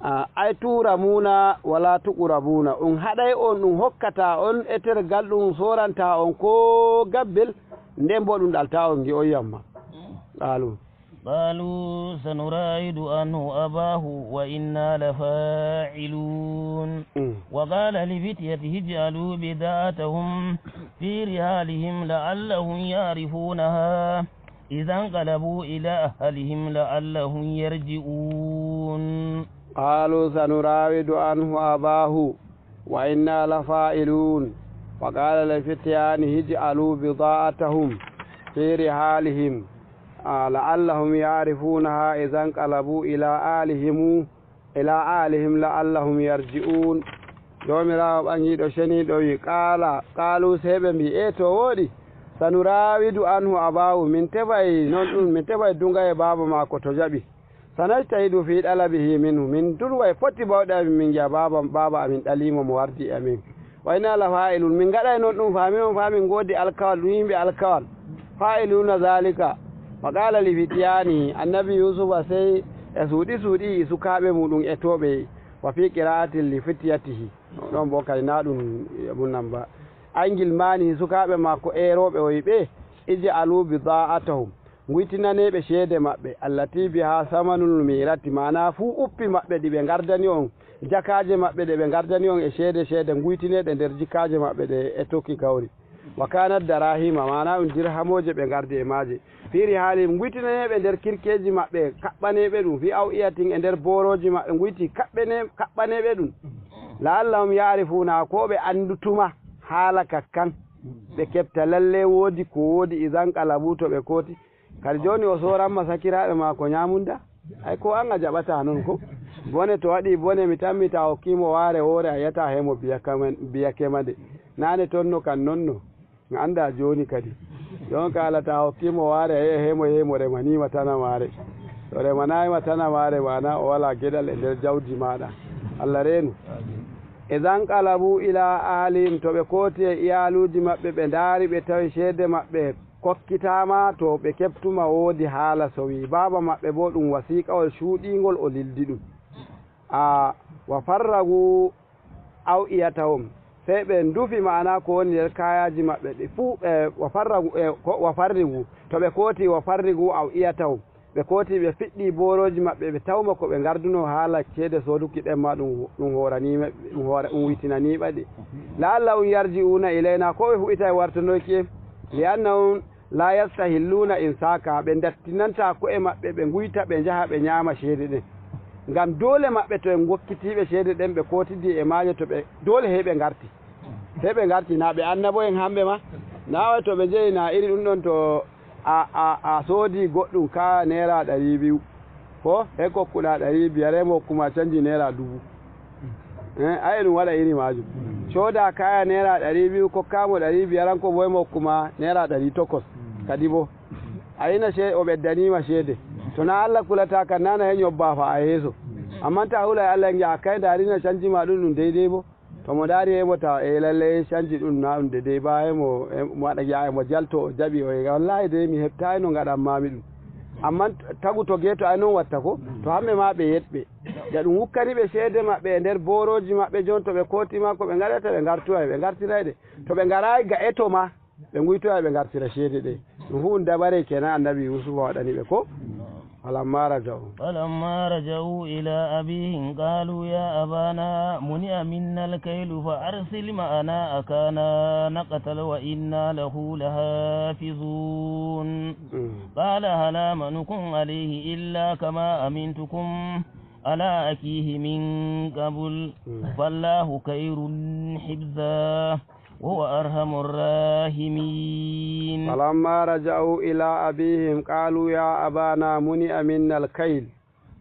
Ah, ay turamuna wala tuqrabuna. On haɗay on, ɗum hokkata on etergal, ɗum soranta on ko gabbel, nden boo ɗum ɗalta on ngi'oy yam ma. Qalu. قالوا سنراود عنه أباه وإنا لفاعلون. Mm. وقال لفتيته اجعلوا بضاعتهم في رحالهم لعلهم يعرفونها إذا انقلبوا إلى أهلهم لعلهم يرجعون. قالوا سنراود عنه أباه وإنا لفاعلون. وقال لفتيانه اجعلوا بضاعتهم في رحالهم، آه، لعلهم يعرفونها إذا انقلبوا إلى أهلهم، إلى أهلهم لعلهم يرجعون. Joomiraawo ɓaŋiiɗo ceniiɗo wi'i, qaala, qaalu, sey ɓe mbi'i, e to wooɗi, sanuraawidu anhu abaahu, min tefay non ɗum, min tefay duŋaye baaba maako to jaɓi. Sanajtahidu fi ɗalabihi minhu, min tun way foti bawɗe amin, min ngi'a baaba, baaba amin ɗaliimo mo wardi e amin. Wa inna la fa'ilun, min ngaɗay non ɗum, faa min on faa min ngoodi alkawal, ɗum yimɓe alkawal. Fa'iluna zalika. Wa qala li fityanihi, annabi Yusufa sey e suuɗi suuɗi sukaaɓe muɗum etooɓe, wa fi qira'atin li fityatihi. Ɗon bo kadi na ɗum e mun nan ba. Ay ngilmaani sukaaɓe maako eerooɓe o wi'i ɓe, ij'alu bida'atahum. Nguytinaneeɓe ceede maɓɓe, allati biha samanul mirati, maana fuu uppi maɓɓe ɗi ɓe ngardani on, jakaaje maɓɓe ɗe ɓe ngardani on e ceede, ceede nguytineeɗe nder jikaaje maɓɓe ɗe e tokki gawri. Wa kanat darahima, maana ɗum dirhamooje ɓe ngardi e maaje. Fi rihalihim, nguytinaneeɓe nder kirkeeji maɓɓe, kaɓɓaneeɓe ɗum, fi aw'iyatin e nder boorooji maɓɓe, nguyti kaɓɓane-, kaɓɓaneeɓe ɗum. La'allahum ya'rifuna, ko ɓe anndu tuma haala ka kan. Ɓe keɓta lalle woodi ko woodi, idan qalabu to ɓe kooti. Kadi jooni o sooranma sakiraaɓe maako nyaamunda? Ay, ko an a jaɓata non ko? Bone to waɗi bone, mi tammi ta hokkimo waare woore, a yi'ata hemo biya kama, biya kema de. Naane tonno kan nonno. Nga anda jooni kadi. Yon ka ala ta hokkimo waare, a yi'a hemo, hemo remanima tana maare. To remanayima tana maare, maana o wala geɗal e nder jawdi maaɗa. Allah reenu. Idan qalabu ila ahlihim, to ɓe kooti e iyaaluuji maɓɓe, ɓe ndaari, ɓe tawi ceede maɓɓe kokkitaama, to ɓe keɓtuma woodi haala sowi. Baaba maɓɓe boo ɗum wasiiqawol cuuɗiingol o lildi ɗum. A, wa farragu aw'iyatahum. Sey ɓe ndufi, maana ko woni nder kayaaji maɓɓe ɗi fuu, e, wa farragu, e, ko, wa farrigu. To ɓe kooti, wa farrigu aw'iyatahum. Ɓe kooti, ɓe fiɗɗi boorooji maɓɓe, ɓe tawma ko ɓe ngarduno haala ceede sooduki ɗen ma ɗum, ɗum hooraniima, ɗum hoora-, ɗum witinaniiɓe ɗe. La'allahum yarji'una ilayna, ko ɓe fuɗɗitay wartanoyki en. Li'annahum la yastahilluna insaka, ɓe ndattinanta ko'e maɓɓe, ɓe nguyta, ɓe njaha, ɓe nyaama ceede ɗen. Ngam doole maɓɓe to en ngokkitiiɓe ceede ɗen, ɓe kootidi e maaje to ɓe, doole hey ɓe ngarti. Sey ɓe ngarti, na ɓe annabo en hamɓe ma? Na way to ɓe njehi na iri ɗum ɗon to a, a, a soodi goɗɗum ka neera ɗari biyu. Ko? He kokkuɗa ɗari biyar, he mo hokkuma canji neera dubu. Eh, ay ɗum waɗa iri maajum. Cooda kaya neera ɗari biyu, kokka mo ɗari biyar, an ko boy mo hokkuma neera ɗari tokos. Kadi bo. A ina ce-, o ɓeddaniima ceede. To na Allah kulata kan, nana he ñobba fa a yeeso. Amma ta hulay Allah ngi'a kay nda rina canji ma ɗum ɗum deydey bo. To mo ndaari e mo tawa, e lalle canji ɗum na ɗum de dey ba e mo, e mo waɗa yaa e mo jalto o jaɓi o e wallahi dey mi heɓtaay no ngaɗan maami ɗum. Amma tagu to geeto ay noon watta ko, to hamɓe ma ɓe yetɓe. Ya ɗum wukkani ɓe ceede maɓɓe e nder boorooji maɓɓe jooni to ɓe kooti ma ko ɓe ngaɗata ɓe ngartoya ɓe ngartiray ɗe. To ɓe ngaraay ga eto ma, ɓe nguytoya ɓe ngartira ceede ɗe. Ɗum fu ɗum dabare kenan annabi Yuusufa waɗani ɓe ko. Falamma raja'u. فلما رجعوا إلى أبيهم قالوا يا أبانا منع منا الكيل فأرسل معنا أخانا نقتل وإنا له لحافظون. Mm. قال هل آمنكم عليه إلا كما أمنتكم على أخيه من قبل. Mm. فالله خير حفظا وهو أرحم الراحمين. فلما رجعوا إلى أبيهم قالوا يا أبانا منع منا الكيل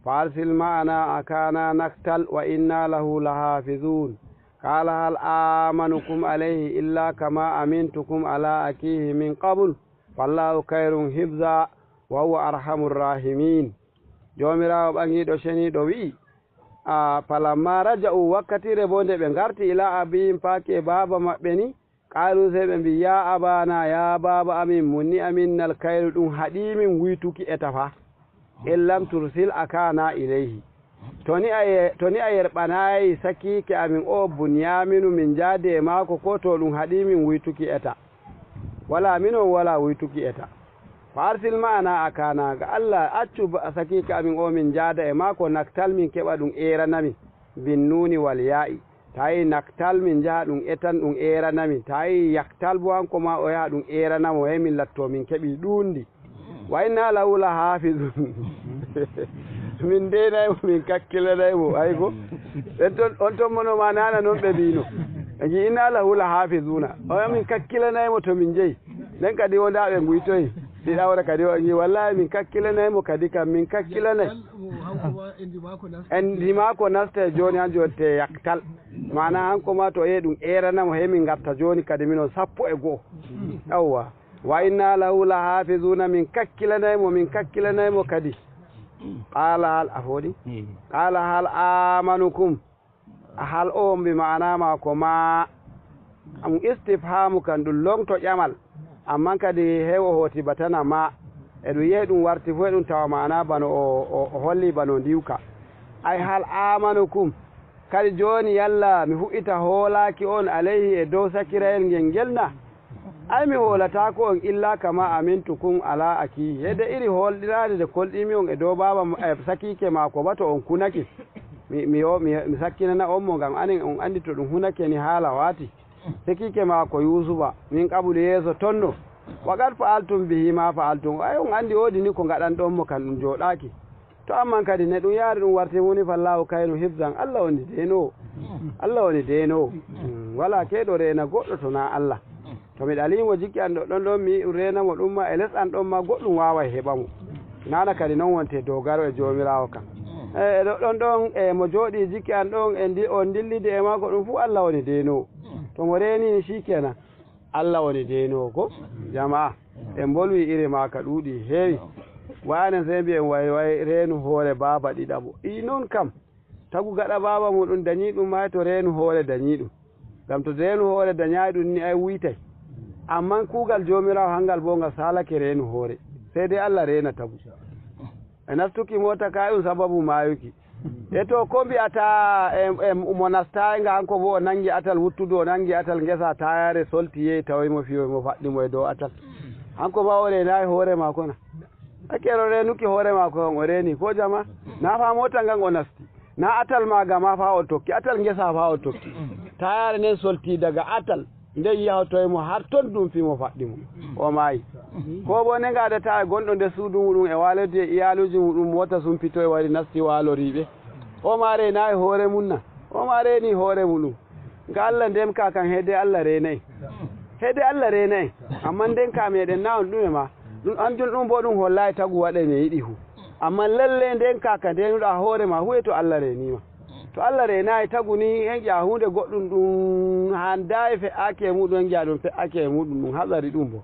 فأرسل معنا أخانا نكتل وإنا له لحافظون. قال هل آمنكم عليه إلا كما أمنتكم على أخيه من قبل فالله خير حفظا وهو أرحم الراحمين. Joomiraawo ɓaŋiiɗo ceniiɗo wi'i, a, falamma raja'u, wakkatiire boo nde ɓe ngarti, ila abihim, faaki e baaba maɓɓe ni, qaalu, sey ɓe mbi'i, ya abana, ya baaba amin, munni amin nal kaylu, ɗum haɗii min wuytuki eta fa. In lam tursil akana ilayhi. To ni a ye-, to ni a yerɓanaay sakiike amin o Bunyaaminu min njaadi e maako, ko to ɗum haɗii min wuytuki eta. Walaa minon, walaa wuytuki eta. Fa arsil ma'ana akana, ga Allah, accu ba-, sakiike amin o min njaada e maako, naktal min keɓa ɗum eeranamin, bin nuuni wal yaa'i. Tawi naktal min njaha ɗum etan ɗum eeranamin. Tawi yaktal bo hanko ma o yaha ɗum eerana mo, hey min latto min keɓi ɗuundi. Wa inna lahu lahafizun. Min ndeenay mo, min kakkilanay mo, ay go. Ɓen ton, on ton mono ma nana non ɓe mbino. Ɓe ngi inna lahu lahafizuna. O min kakkilanay mo to min jeyi. Nden kadi wonda ɓe nguytoyi. Ɗiɗawre kadi o ngi wallahi min kakkilanay mo kadi kam, min kakkilanay. En ndima ko nasta e jooni han jooni te yaktal. Maana hanko ma to yehi ɗum eerana mo, hey min ngarta jooni kadi minon sappo e go'o. Yawwa. Wa inna lahu lahafizuna, min kakkilanay mo, min kakkilanay mo kadi. Qala hal, a fooɗi? Qala hal amanukum. Hal o on bi maana ma ko ma. Am istifhamu kan ɗum longto ƴamal. Amman kadi heew o hooti batana ma. E ɗum yehi ɗum warti fof e ɗum tawa maana bano o, o, o holli bano ndiwka. Ay hal amanukum. Kadi jooni, yalla mi fuɗɗita hoolaaki on alayhi e dow sakirayel ngel ngel na? Ay, mi hoolataako on illa kama amintukum ala akihi. Heede iri hoolɗiraade nde kolɗimi on e dow baaba ma-, e sakiike maako ba to on kunake. Mi, mi, mi, mi sakkinana on mo ngam anen on anndi to ɗum hunake ni haala waati. Sakiike maako Yuusufa, min qablu yeeso tonno. Wa qad fa'altum bihi ma fa'altum. Ay, on anndi woodi ni ko ngaɗanɗon mo kan ɗum jooɗaaki. To amman kadi ne ɗum yaari ɗum warti woni fallahu kayru hifzan, Allah woni deenoowo. Allah woni deenoowo. Mm, walaa keyɗo reena goɗɗo to naa Allah. To mi ɗalii mo jikki an ɗoɗɗon ɗon, mi yi'u reena mo ɗum ma e les an ɗon ma goɗɗum waaway heɓa mo. Nana kadi non wonte dogaro e Joomiraawo kan. E, e ɗoɗɗon ɗon, e mo jooɗii jikki an ɗon, e ndi-, on ndillidi e maako ɗum fuu Allah woni deenoowo. To mo reenii ni sii kenan. Allah woni deenoowo ko jamaa. En mbolwi iri maa ka ɗuuɗi heewi. Waane sey mbiyen way, way reenu hoore baaba ɗiɗaɓo. Ii non kam, tagu gaɗa baaba muɗum dañii ɗum maa to reenu hoore dañii ɗum. Ngam to reenu hoore dañaay ɗum ni ay wuytay. Amman kuugal Joomiraawo hangal boo ngal saalake reenu hoore. Sey dey Allah reena tagu. E nastuki moota kaayum sababu maayuki. E to ko mbi'ata e, e mo nastaay nga hanko bo o nangi atal wuttudu, o nangi atal ngesa taayare solti yehi tawi mo fiyo mo faɗɗi mo e dow atal. Hanko ma o reenaay hoore maako na? Hakkere o reenuki hoore maako kan o reeni ko jama? Na fa moota ngan o nasti. Na atal maaga ma fa o tokki, atal ngesa fa o tokki. Taayare nden solti daga atal. Nde yahotoy mo har ton ɗum fimo faɗɗi mo. O maayi. Ko bo ne ngaadata e gonɗo nder suudu muɗum e waalodi e iyaaluuji muɗum moota sumpitoy wari nasti waaloriiɓe. O ma reenaay hoore mum na? O ma reeni hoore muɗum. Nga Allah ndemka kan heede Allah reenay. Heede Allah reenay. Amma ndenka meɗen na on ɗume ma. Ɗum anjum ɗum bo ɗum hollaay tagu waɗay ne yiɗi hu. Amma lalle nden ka ka ndenuɗa hoore ma huwe to Allah reenima. To Allah reenayi tagu ni en ƴaa huunde goɗɗum ɗum hanndayi fe'aki e muɗum, en ƴaa ɗum fe'aki e muɗum, ɗum hatsari ɗum bo.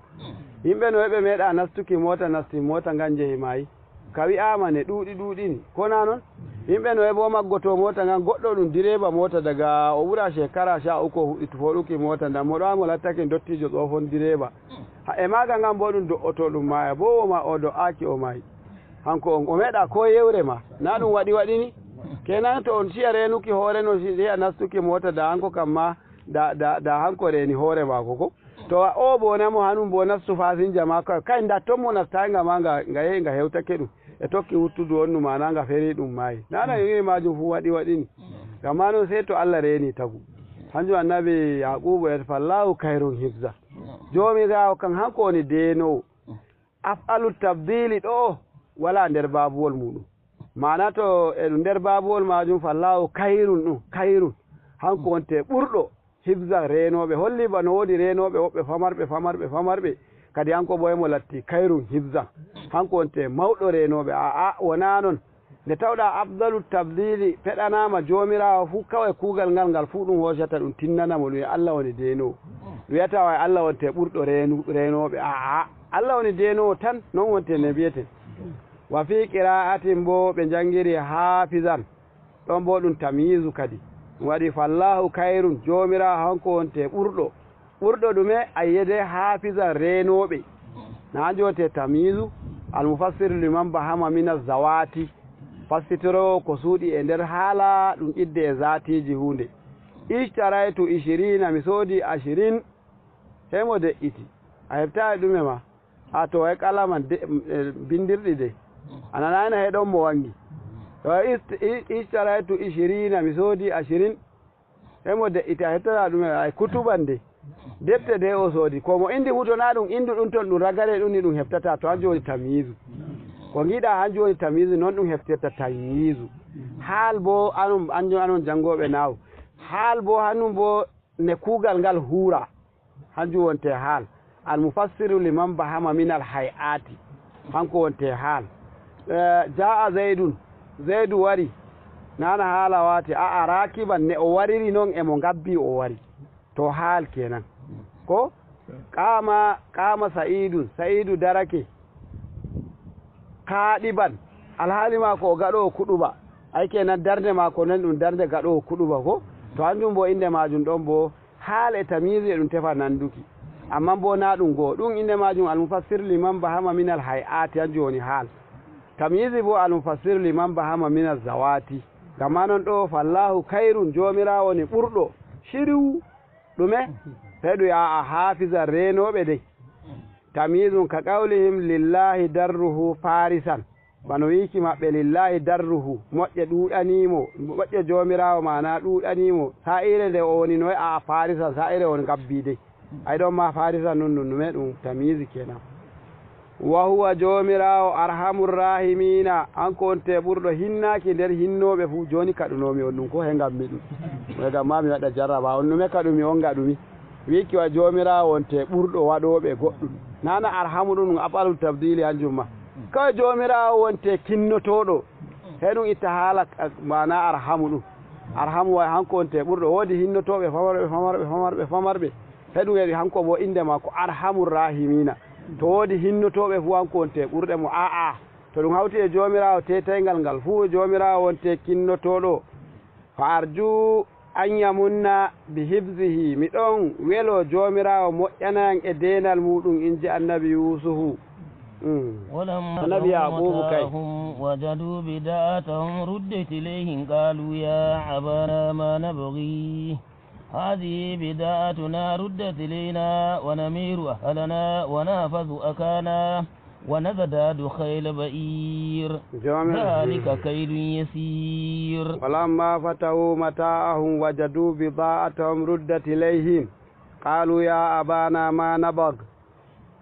Yimɓe no ɓe meeɗa nastuki moota, nasti moota ngan jehi maayi. ka wi'aama ne ɗuuɗi ɗuuɗini. Ko naa non? Yimɓe no e boo maggotoo moota ngan, goɗɗo ɗum direeba moota daga o ɓura shekara sha uku o fuɗɗiti fooɗuki moota, ndan mo ɗo mo lattake ndottiijo tsohon direeba. Ha, e maaga ngan boo ɗum do'oto ɗum maaya, boo o ma-, o do'aaki o maayi. Hanko on, o meeɗa ko yewre ma. Naa ɗum waɗi waɗini? Kenan to on ciya reenuki hoore no si-, ciya nastuki moota da hanko kam ma, da, da, da hanko reeni hoore maako ko. To o bo namo hanum bo nastu fasinja ma ka-, kay nda ton mo nastaay nga ma nga, nga yehi nga hewtake ɗum. E tokki wuttudu on ɗum, maana nga feri ɗum maayi. Naa na yonge maajum fu waɗi waɗini. Gam ma non sey to Allah reeni tagu. Hanjum annabi Yaqubu e fallahu kayrun hifza. Joomiraawo kan hanko woni deenoowo. Af'alu tabdili ɗo wala nder babuwol muɗum. Maana to e ɗum nder babuwol majum fallahu kayrun ɗum, kayrun. Hanko wonte ɓurɗo hifzan reenooɓe. Holli bano woodi reenooɓe woɓɓe famarɓe, famarɓe, famarɓe. Kadi hanko bo emo latti kayrun hifzan. Hanko wonte mawɗo reenooɓe. Aa, wonaa non. Nde tawɗa afdalu tabdili feɗanaama Joomiraawo fuu, kaway kuugal ngal, ngal fuu ɗum hoocata ɗum tinnana mo, ɗum e Allah woni deenoowo. Ɗum wiyata o e Allah wonte ɓurɗo reenu-, reenooɓe. Aa, Allah woni deenoowo tan, non wonte ne mbiyeten. Wa fii qira'atin bo ɓe njanngiri haafizan, ɗon bo ɗum tamyiizu kadi. Ɗum waɗi fallaahu kayrun, Joomiraawo hanko wonte ɓurɗo. Ɓurɗo ɗume? Ayyede haafizan reenooɓe. Na hanjum wonte tamyiizu, almufassiru liman bahama mina zawaati. Fassitiroowo ko suuɗi e nder haala ɗum idde e zaatiiji huunde. Ishtaraytu ishirina, mi soodi ashirin, hemo de'iti. A heɓtaay ɗume ma? A to e kalaman de, e, bindirɗi de. A nanaayno he ɗon mo wangi. To ist-, i-, ishtaraytu ishirina, mi soodi ashirin. Hemo de'iti, a heɓtata ɗum e ay kutuban de. Defte de o soodi. Ko mo indi fu to na ɗum indu ɗum ton ɗum ragare ɗum ni ɗum heɓtata. To hanjum woni tamyiizu. Ko ngiɗa hanjum woni tamyiizu, non ɗum heɓtirta tamyiizu. Haal bo anon, hanjum anon janngooɓe naawu. Haal bo hanum bo ne kuugal ngal huura. Hanjum wonte haal. Al mufassiru liman bahama minal hay'ati. Hanko wonte haal. Eh, ja'a Zaidun. Zaidu wari. Nana haala wati. A'a, rakiban ne o wariri non e mo ngabbi o wari. To haal kenan. Ko? Qama, qama Sa'idun. Sa'idu darake. Kaɗiban. Alhaali maako o gaɗoowo kuɗuba. Ay kenan darnde maako nden ɗum darnde gaɗoowo kuɗuba ko? To hanjum bo innde maajum ɗon bo haal e tamyiizu e ɗum tefa nanduki. Amman bo naa ɗum go'o. Ɗum innde maajum almufassir liman bahama minal hay'ati, hanjum woni haal. Tamyiizi bo almufassir liman bahama minal zawaati. Gama non ɗo fallahu kayrun, Joomiraawo woni ɓurɗo. Shiriw ɗume? Heɗu ya a haafizan reenooɓe dey. Tamyiizun ka qawlihim lillahi darruhu farisan. Bano wiiki maɓɓe, lillahi darruhu, moƴƴe ɗuuɗanii mo, moƴƴe Joomiraawo maana ɗuuɗanii mo, saa'iire nde o woni noy a farisan, saa'iire on gabbii dey. Ay ɗon ma farisan nun, nun nume ɗum tamiizi kenan. Wa huwa Joomiraawo arhamur rahimiina, an ko wonte ɓurɗo hinnaaki nder hinnooɓe fuu. Jooni kaɗunoomi on ɗum, ko he ngammi ɗum. Moy gam ma mi waɗa jarraba, on nume kaɗumi, on ngaɗumi. Wiiki wa Joomiraawo wonte ɓurɗo waɗooɓe goɗɗum. Nana arhamu ɗum, ɗum afalu tabdili hanjum ma. Kawai Joomiraawo wonte kinnotooɗo. He ɗum itta haala, eh, maana arhamu ɗum. Arhamu way hanko wonte ɓurɗo. Woodi hinnotooɓe famarɓe, famarɓe, famarɓe, famarɓe. He ɗum heɓi hanko bo innde maako Arhamur Rahimiina. To woodi hinnotooɓe fuu hanko wonte ɓurɗe mo. Aa, to ɗum hawti e Joomiraawo teetayngal ngal fuu, Joomiraawo wonte kinnotooɗo. Fa arju an yamunna bi hifzihi, mi ɗon welo Joomiraawo moƴƴana en e deenal muuɗum, in ji Annabi Yuusufu. Mm. ولما Annabi فتحوا Yaaquubu kay. متاعهم وجدوا بضاعتهم ردت إليهم قالوا يا أبانا ما نبغي هذه بضاعتنا ردت إلينا ونمير أهلنا ونحفظ أخانا ونزداد خيل بعير. Joomiraawo. ذلك كيل يسير. ولما فتحوا متاعهم وجدوا بضاعتهم ردت إليهم قالوا يا أبانا ما نبغ،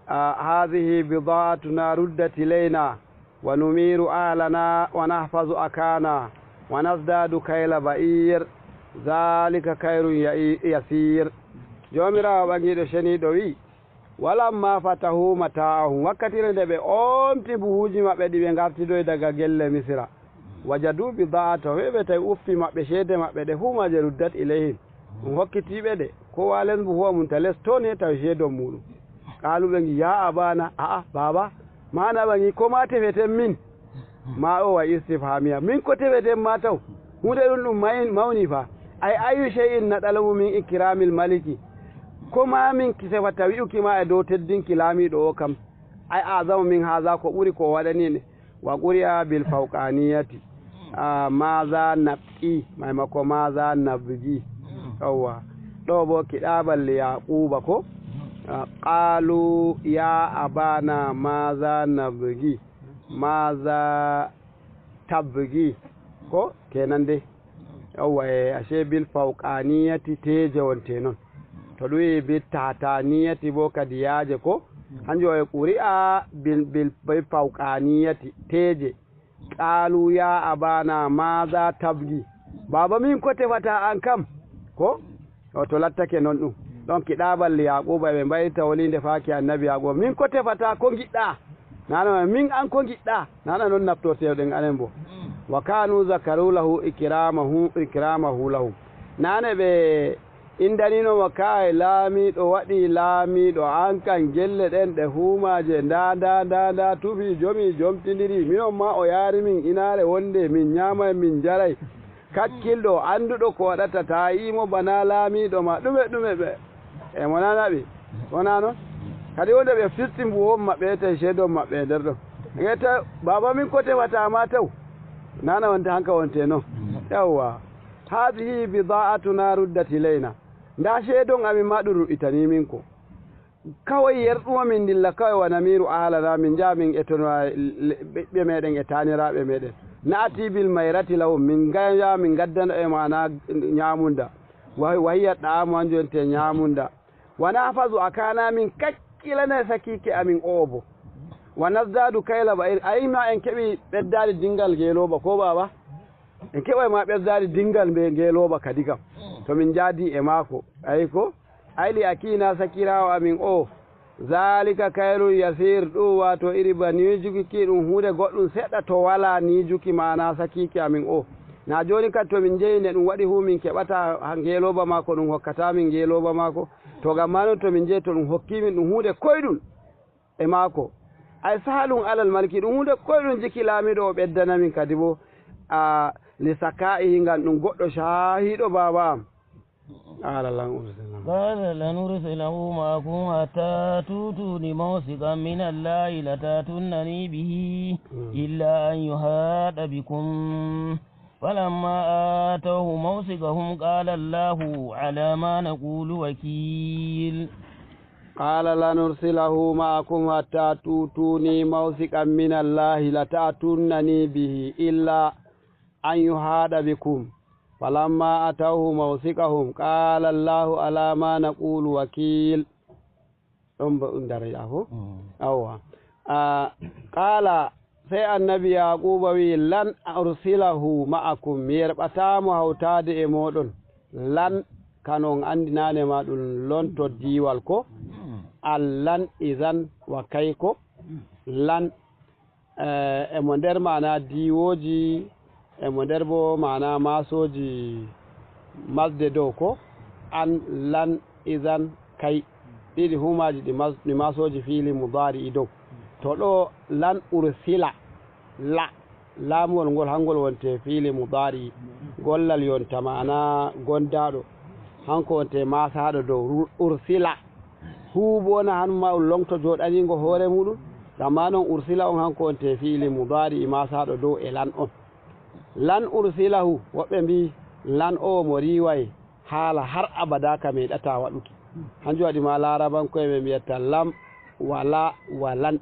آه، هذه بضاعتنا ردت إلينا ونمير أهلنا ونحفظ أخانا ونزداد كيل بعير ذلك كيل يئي-، يسير. Joomiraawo ɓaŋiiɗo ceniiɗo wi'i, walamma fatahu mata'ahum, wakkatire nde ɓe omti buhuuji maɓɓe ɗi ɓe ngartidoyi daga gelle Misira, wajadu bida'atahum, ɓe tawi uffi maɓɓe, ceede maɓɓe ɗe fuu maaje ruddat ilayhim, ɗum hokkiti ɓe ɗe, kowa les buhuwa mum ta les to ne tawi ceedon muuɗum. Qaalu ɓe ngi, ya abana, a'a, baaba, mana ɓaŋi, ko ma tefeten min? Ma o wa istifhamiya. Min ko tefeten ma taw? Huunde ɗum ɗum mayin-, mawni fa. Ay, ayu shay'in naɗalamu min ikramil maliki. Ko ma min ki sefata wi'uki ma e dow teddinki laamiiɗo o kam. Ay, azamu min haza, ko ɓuri ko o waɗani en. Wa quri'a bil fawqaniyati. Ah, maza nabqi, maimako maza nabgi. Yawwa. Ɗo bo kiɗabal li Yaquba ko? Ah, qalu ya abana maza nabgi. Maza tabgi. Ko? Kenan de. Yawwa, e, ashe bil fawqaniyati teeje wonte non. To ɗum wi'i bil tahtaniyati bo kadi yaaje ko? Hanjum o e quri'a bil, bil, bil fawqaniyati teeje. Qalu ya abana maza tabgi. Baba min ko tefata an kam? Ko? O to lattake non ɗum. Donc ɗaɓal Yaquba ɓe mbaɗirta woliinde faaki annabi Yaquba. Min ko tefata, ko ngiɗɗa? Nana min an ko ngiɗɗa? Nana non naftorteɗen anen bo. Wa kanu zakaru lahu ikramahu, ikramahu lahum. Nane ɓe indanino mo kaay laamiiɗo waɗi laamiiɗo an kan gelle ɗen ɗe huumaaje nda, nda, nda, nda tufi jomi jomtindiri. Minon ma o yaari min inaare wonde min ñaamay min njaray. Kakkilɗo, annduɗo ko waɗata, ta yi'i mo bana laamiiɗo ma, ɗume, ɗume ɓe, e mo nana ɓe, wona non? Kadi wonde ɓe fisti mbuwon maɓɓe, tawi ceedon maɓɓe e nder ɗon. Ngeta, baba min ko tefata ma taw? Nana wonde hanka wonte non. Yawwa. Hadhihi bida'atuna ruddat ilayna. Nda ceedon amin ma ɗum ruɗɗitani min ko. Kawai yerɗuwa min ndilla kawai wa namiru ahalana, min njaha min etona le-, ɓiɓɓe meɗen e taniraɓe meɗen. Na'ati bil mairati lahum, min ngaya min ngaddana e mana ñamunda. Wa, wa hiya da'amu, hanjum wonte ñamunda. Wa nahfazu akana, min kakkilana sakike amin o bo. Wa nazdadu kayla ba'ir, ayma en keɓi ɓeddali dingal ngeloba ko baba? En keɓay ma ɓesdaade dingal mbe ngeelooba kadi kam. To min njaadi e maako. Ayi ko? Ay li akina sakiraawo amin o. Zalika kayrun yasir, ɗum waato iri ba niijuki ki ɗum huunde goɗɗum seɗɗa to walaa niijuki maana sakiike amin o. Na jooni kadi to min njehi nde ɗum waɗi hu min keɓata ha ngeelooba maako ɗum hokkata min ngeelooba maako. To gam maano to min njehi to ɗum hokki min ɗum huunde koyɗum. E maako. Ay sahalun alal malki, ɗum huunde koyɗum jiki laamiiɗo o ɓeddana min kadi bo, a, li saka'ihi, ngam ɗum goɗɗo caahiiɗo baaba am. Qala lan ursila. قال لن أرسله معكم حتى تؤتون موثقا من الله لتأتونني به إلا أن يحاط بكم. فلما آتوه موثقهم قال الله على ما نقول وكيل. قال لن أرسله معكم حتى تؤتوني موثقا من الله لتأتونني به إلا أن يحاط بكم. فلما آتوه موثقهم قال الله على ما نقول وكيل. Ɗon ba ɗum daraja ko? Mm. Awwa. A, qala, sey annabi Yaquba wi, "Lan ursilahu ma'akum, mi yerɓataa mo hawtaade e mooɗon." Lan, kano on anndi naane ma ɗum lon to diiwal ko? Mm. Al lan, izan, wa kay ko? Mm. Lan, eh, emo nder maana diiwooji, emo nder bo maana maasooji masde dow ko? An, lan, izan, kay. Ɗiɗi humaaji ɗi mas-, ɗi maasooji fiili mudaari i dow. To ɗo lan ursila, la, laamwol ngol hangol wonte fiili mudaari, gollal yonta maana gondaaɗo, hanko wonte maasaaɗo dow ru-, ursila. Huubu wona han ma longto jooɗaniingo hoore muɗum, amma non ursila on hanko wonte fiili mudaari i maasaaɗo dow e lan on. Lan ursilahu, woɓɓe mbi lan o mo riiway haala har abada ka meeɗata waɗuki. Hanjum waɗi ma laarabanko'en ɓe mbiyata lam, wala, walan.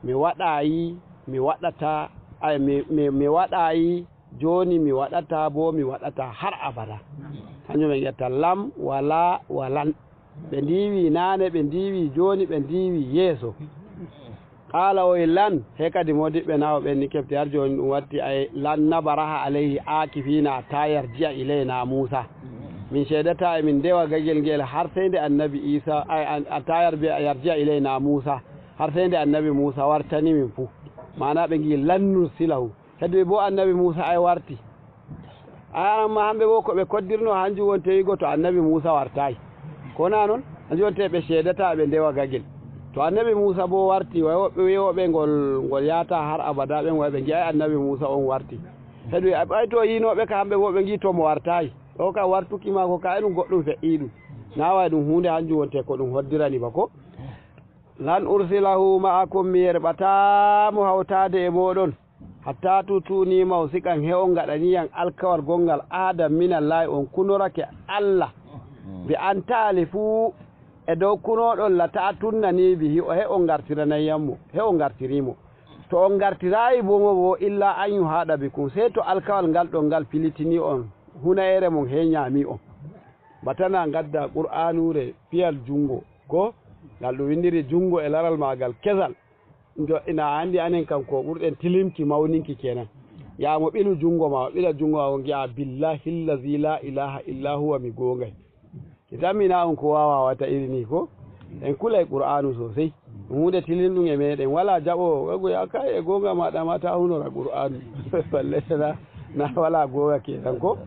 Mi waɗayi, mi waɗata, ay, mi, mi, mi waɗayi, jooni mi waɗata, bo mi waɗata har abada. Hanjum ɓe mbiyata lam, wala, walan. Ɓe ndiiwi naane, ɓe ndiiwi jooni, ɓe ndiiwi yeeso. Qaala o e lan, he kadi moodiɓɓe naawo ɓen ni kefti har jooni ɗum watti ay lan nabaraha alayhi aakifina hatta yarji'a ilayna Muusa. Min ceedata e min ndewa gagel ngel har sey nde annabi Iisa, ay, an, hatta yarbi-, yarji'a ilayna Muusa, har sey nde annabi Muusa wartani min fuu. Maana ɓe ngi lan nursilahu. Kadi bo annabi Muusa ay warti. Ay, amma hamɓe bo ko ɓe koddirno hanjum wonte wigo to annabi Muusa wartaay. Ko na non? Hanjum wonte ɓe ceedata ɓe ndewa gagel. To annabi Muusa boo warti, way woɓɓe wi'ooɓe ngol, ngol yahata har abada, ɓen way ɓe ngi'aay annabi Muusa on warti. Heɗu, ɓay to yiinooɓe ka, hamɓe boo ɓe ngi'i to mo wartaay. O ka wartuki maako ka, e ɗum goɗɗum fe'ii ɗum. Naa way ɗum huunde hanjum wonte ko ɗum hoddirani ba ko. "Lan ursilahu ma'akum," mi yerɓataa mo hawtaade e mooɗon. "Hatta tu'tuni mawsiqan," he on ngaɗani yam alkawal gonngal aadan minallaahi, on kunorake Allah. "Bi an tahlifu," e dow kunooɗon, "la ta'tunnani bihi," o he on ngartiranay yam mo, he on ngartirii mo. To on ngartiraayi boo mo boo, "illa an yuhaɗa bikum," sey to alkawal ngal ɗon ngal filitinii on, hunayeere mon he nyaamii on. Batana ngadda Qur'aanuure piyal junngo, ko ngal ɗum winndiri junngo e laral maagal kesal. Njoɗɗina, a anndi anen kam ko ɓurɗen tilimki mawninki kenan. Yaa mo ɓilu junngo ma, o ɓila junngo ma, o ngi'a, "Billahi llazi la ilaha illa huwa, mi goongay." Ki tammina on ko waawata iri ni ko? En kulay Qur'aanu sosey. Ɗum huunde tilimɗum e meɗen. Walaa jaɓo, wago ya kay e goonga maɗa ma ta hunora Qur'aanu. Balle na, na walaa goonga kenan ko?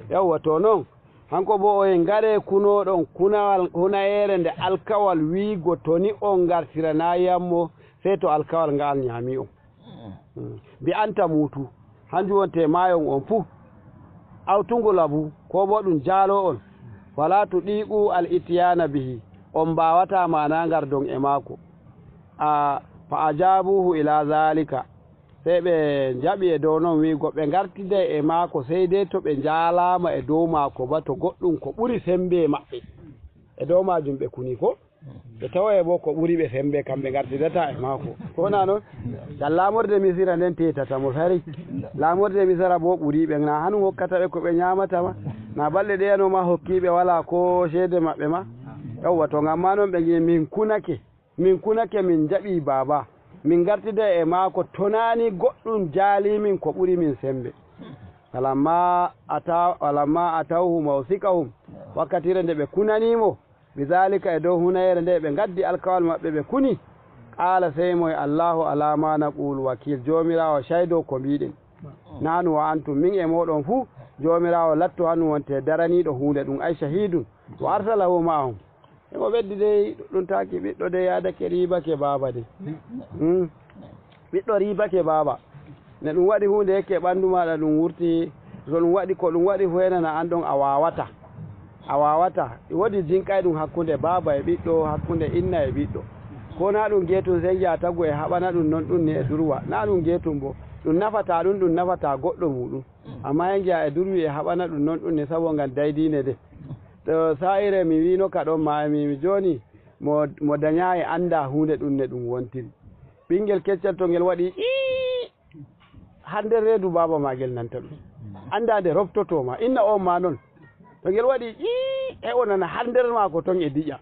Yawwa, to non. Hanko boo o en ngare kunooɗon kunawal, hunayeere nde alkawal wiigo to ni on ngartiranaa yam mo, sey to alkawal ngaal nyaami on. Mm. "Bi an tamutu," hanjum wonte maayon on fuu. "Aw tungulabu," koo boo ɗum jaaloo on. "Fala tuɗiqu al itiyana bihi," on mbaawataa maana ngardon e maako. A, "fa ajabuhu ila zalika," sey ɓe njaɓi e dow non wiigo ɓe ngartiday e maako, sey dey to ɓe njaalaama e dow maako ba, to goɗɗum ko ɓuri sembe maɓɓe. E dow maajum ɓe kuni ko? Ɓe tawoye boo ko ɓuri ɓe sembe, kam ɓe ngartidataa e maako. Ko wona non? Ngam laamorde Misira nden teetata mo sari. Laamorde Misira boo ɓuri ɓe, na hanum hokkata ɓe ko ɓe nyaamata ma? Na balɗe ɗeyano ma hokki ɓe walaa ko ceede maɓɓe ma? Yawwa, to ngam ma non ɓe ngi'i min kunake. Min kunake, min njaɓi baaba. Min ngartiday e maako, to naa ni goɗɗum jaali min ko ɓuri min sembe. Walamma ata-, walamma atawhu mawsiqahum, wakkatiire nde ɓe kunani mo, bizalika, e dow hunayeere nde ɓe ngaddi alkawal maɓɓe ɓe kuni, qaala, sey mo e, "Allahu ala ma naqulu wakil," Joomiraawo caydo ko mbiɗen. "Nahnu wa antum," min e mooɗon fuu, Joomiraawo latto hanun wonte daraniiɗo huunde ɗum, ay shahidun, wa arsalahu ma'ahum. Emo ɓeddi dey, ɗuɗɗum taaki ɓiɗɗo dey yaadake riibake baaba dey. Hmm. Ɓiɗɗo riibake baaba. Ne ɗum waɗi huunde yekke ɓanndu maaɗa ɗum wurti, so ɗum waɗi ko ɗum waɗi fuu henana an ɗon a waawata. A waawata. E woodi jinqay ɗum hakkunde baaba e ɓiɗɗo, hakkunde inna e ɓiɗɗo. Ko naa ɗum geetum sey ngi'a tagu e haɓana ɗum non ɗum ni e durwa. Naa ɗum geetum bo. Ɗum nafataa ɗum, ɗum nafataa goɗɗo muuɗum. Ammaa e ngi'a e durwi e haɓana ɗum non ɗum ni sabo ngal daydiine de. To saa'ire mi wiino ka ɗon ma, mi, mi jooni mo, mo danyaa e anndaa huunde ɗum ne ɗum wontiri. Ɓinngel keccal to ngel waɗi ii, har nder reedu baaba maagel nanta ɗum. Anndaa nde roftotoo ma, inna on ma non. To ngel waɗi ii, e o nana har nder maako ton e diƴa.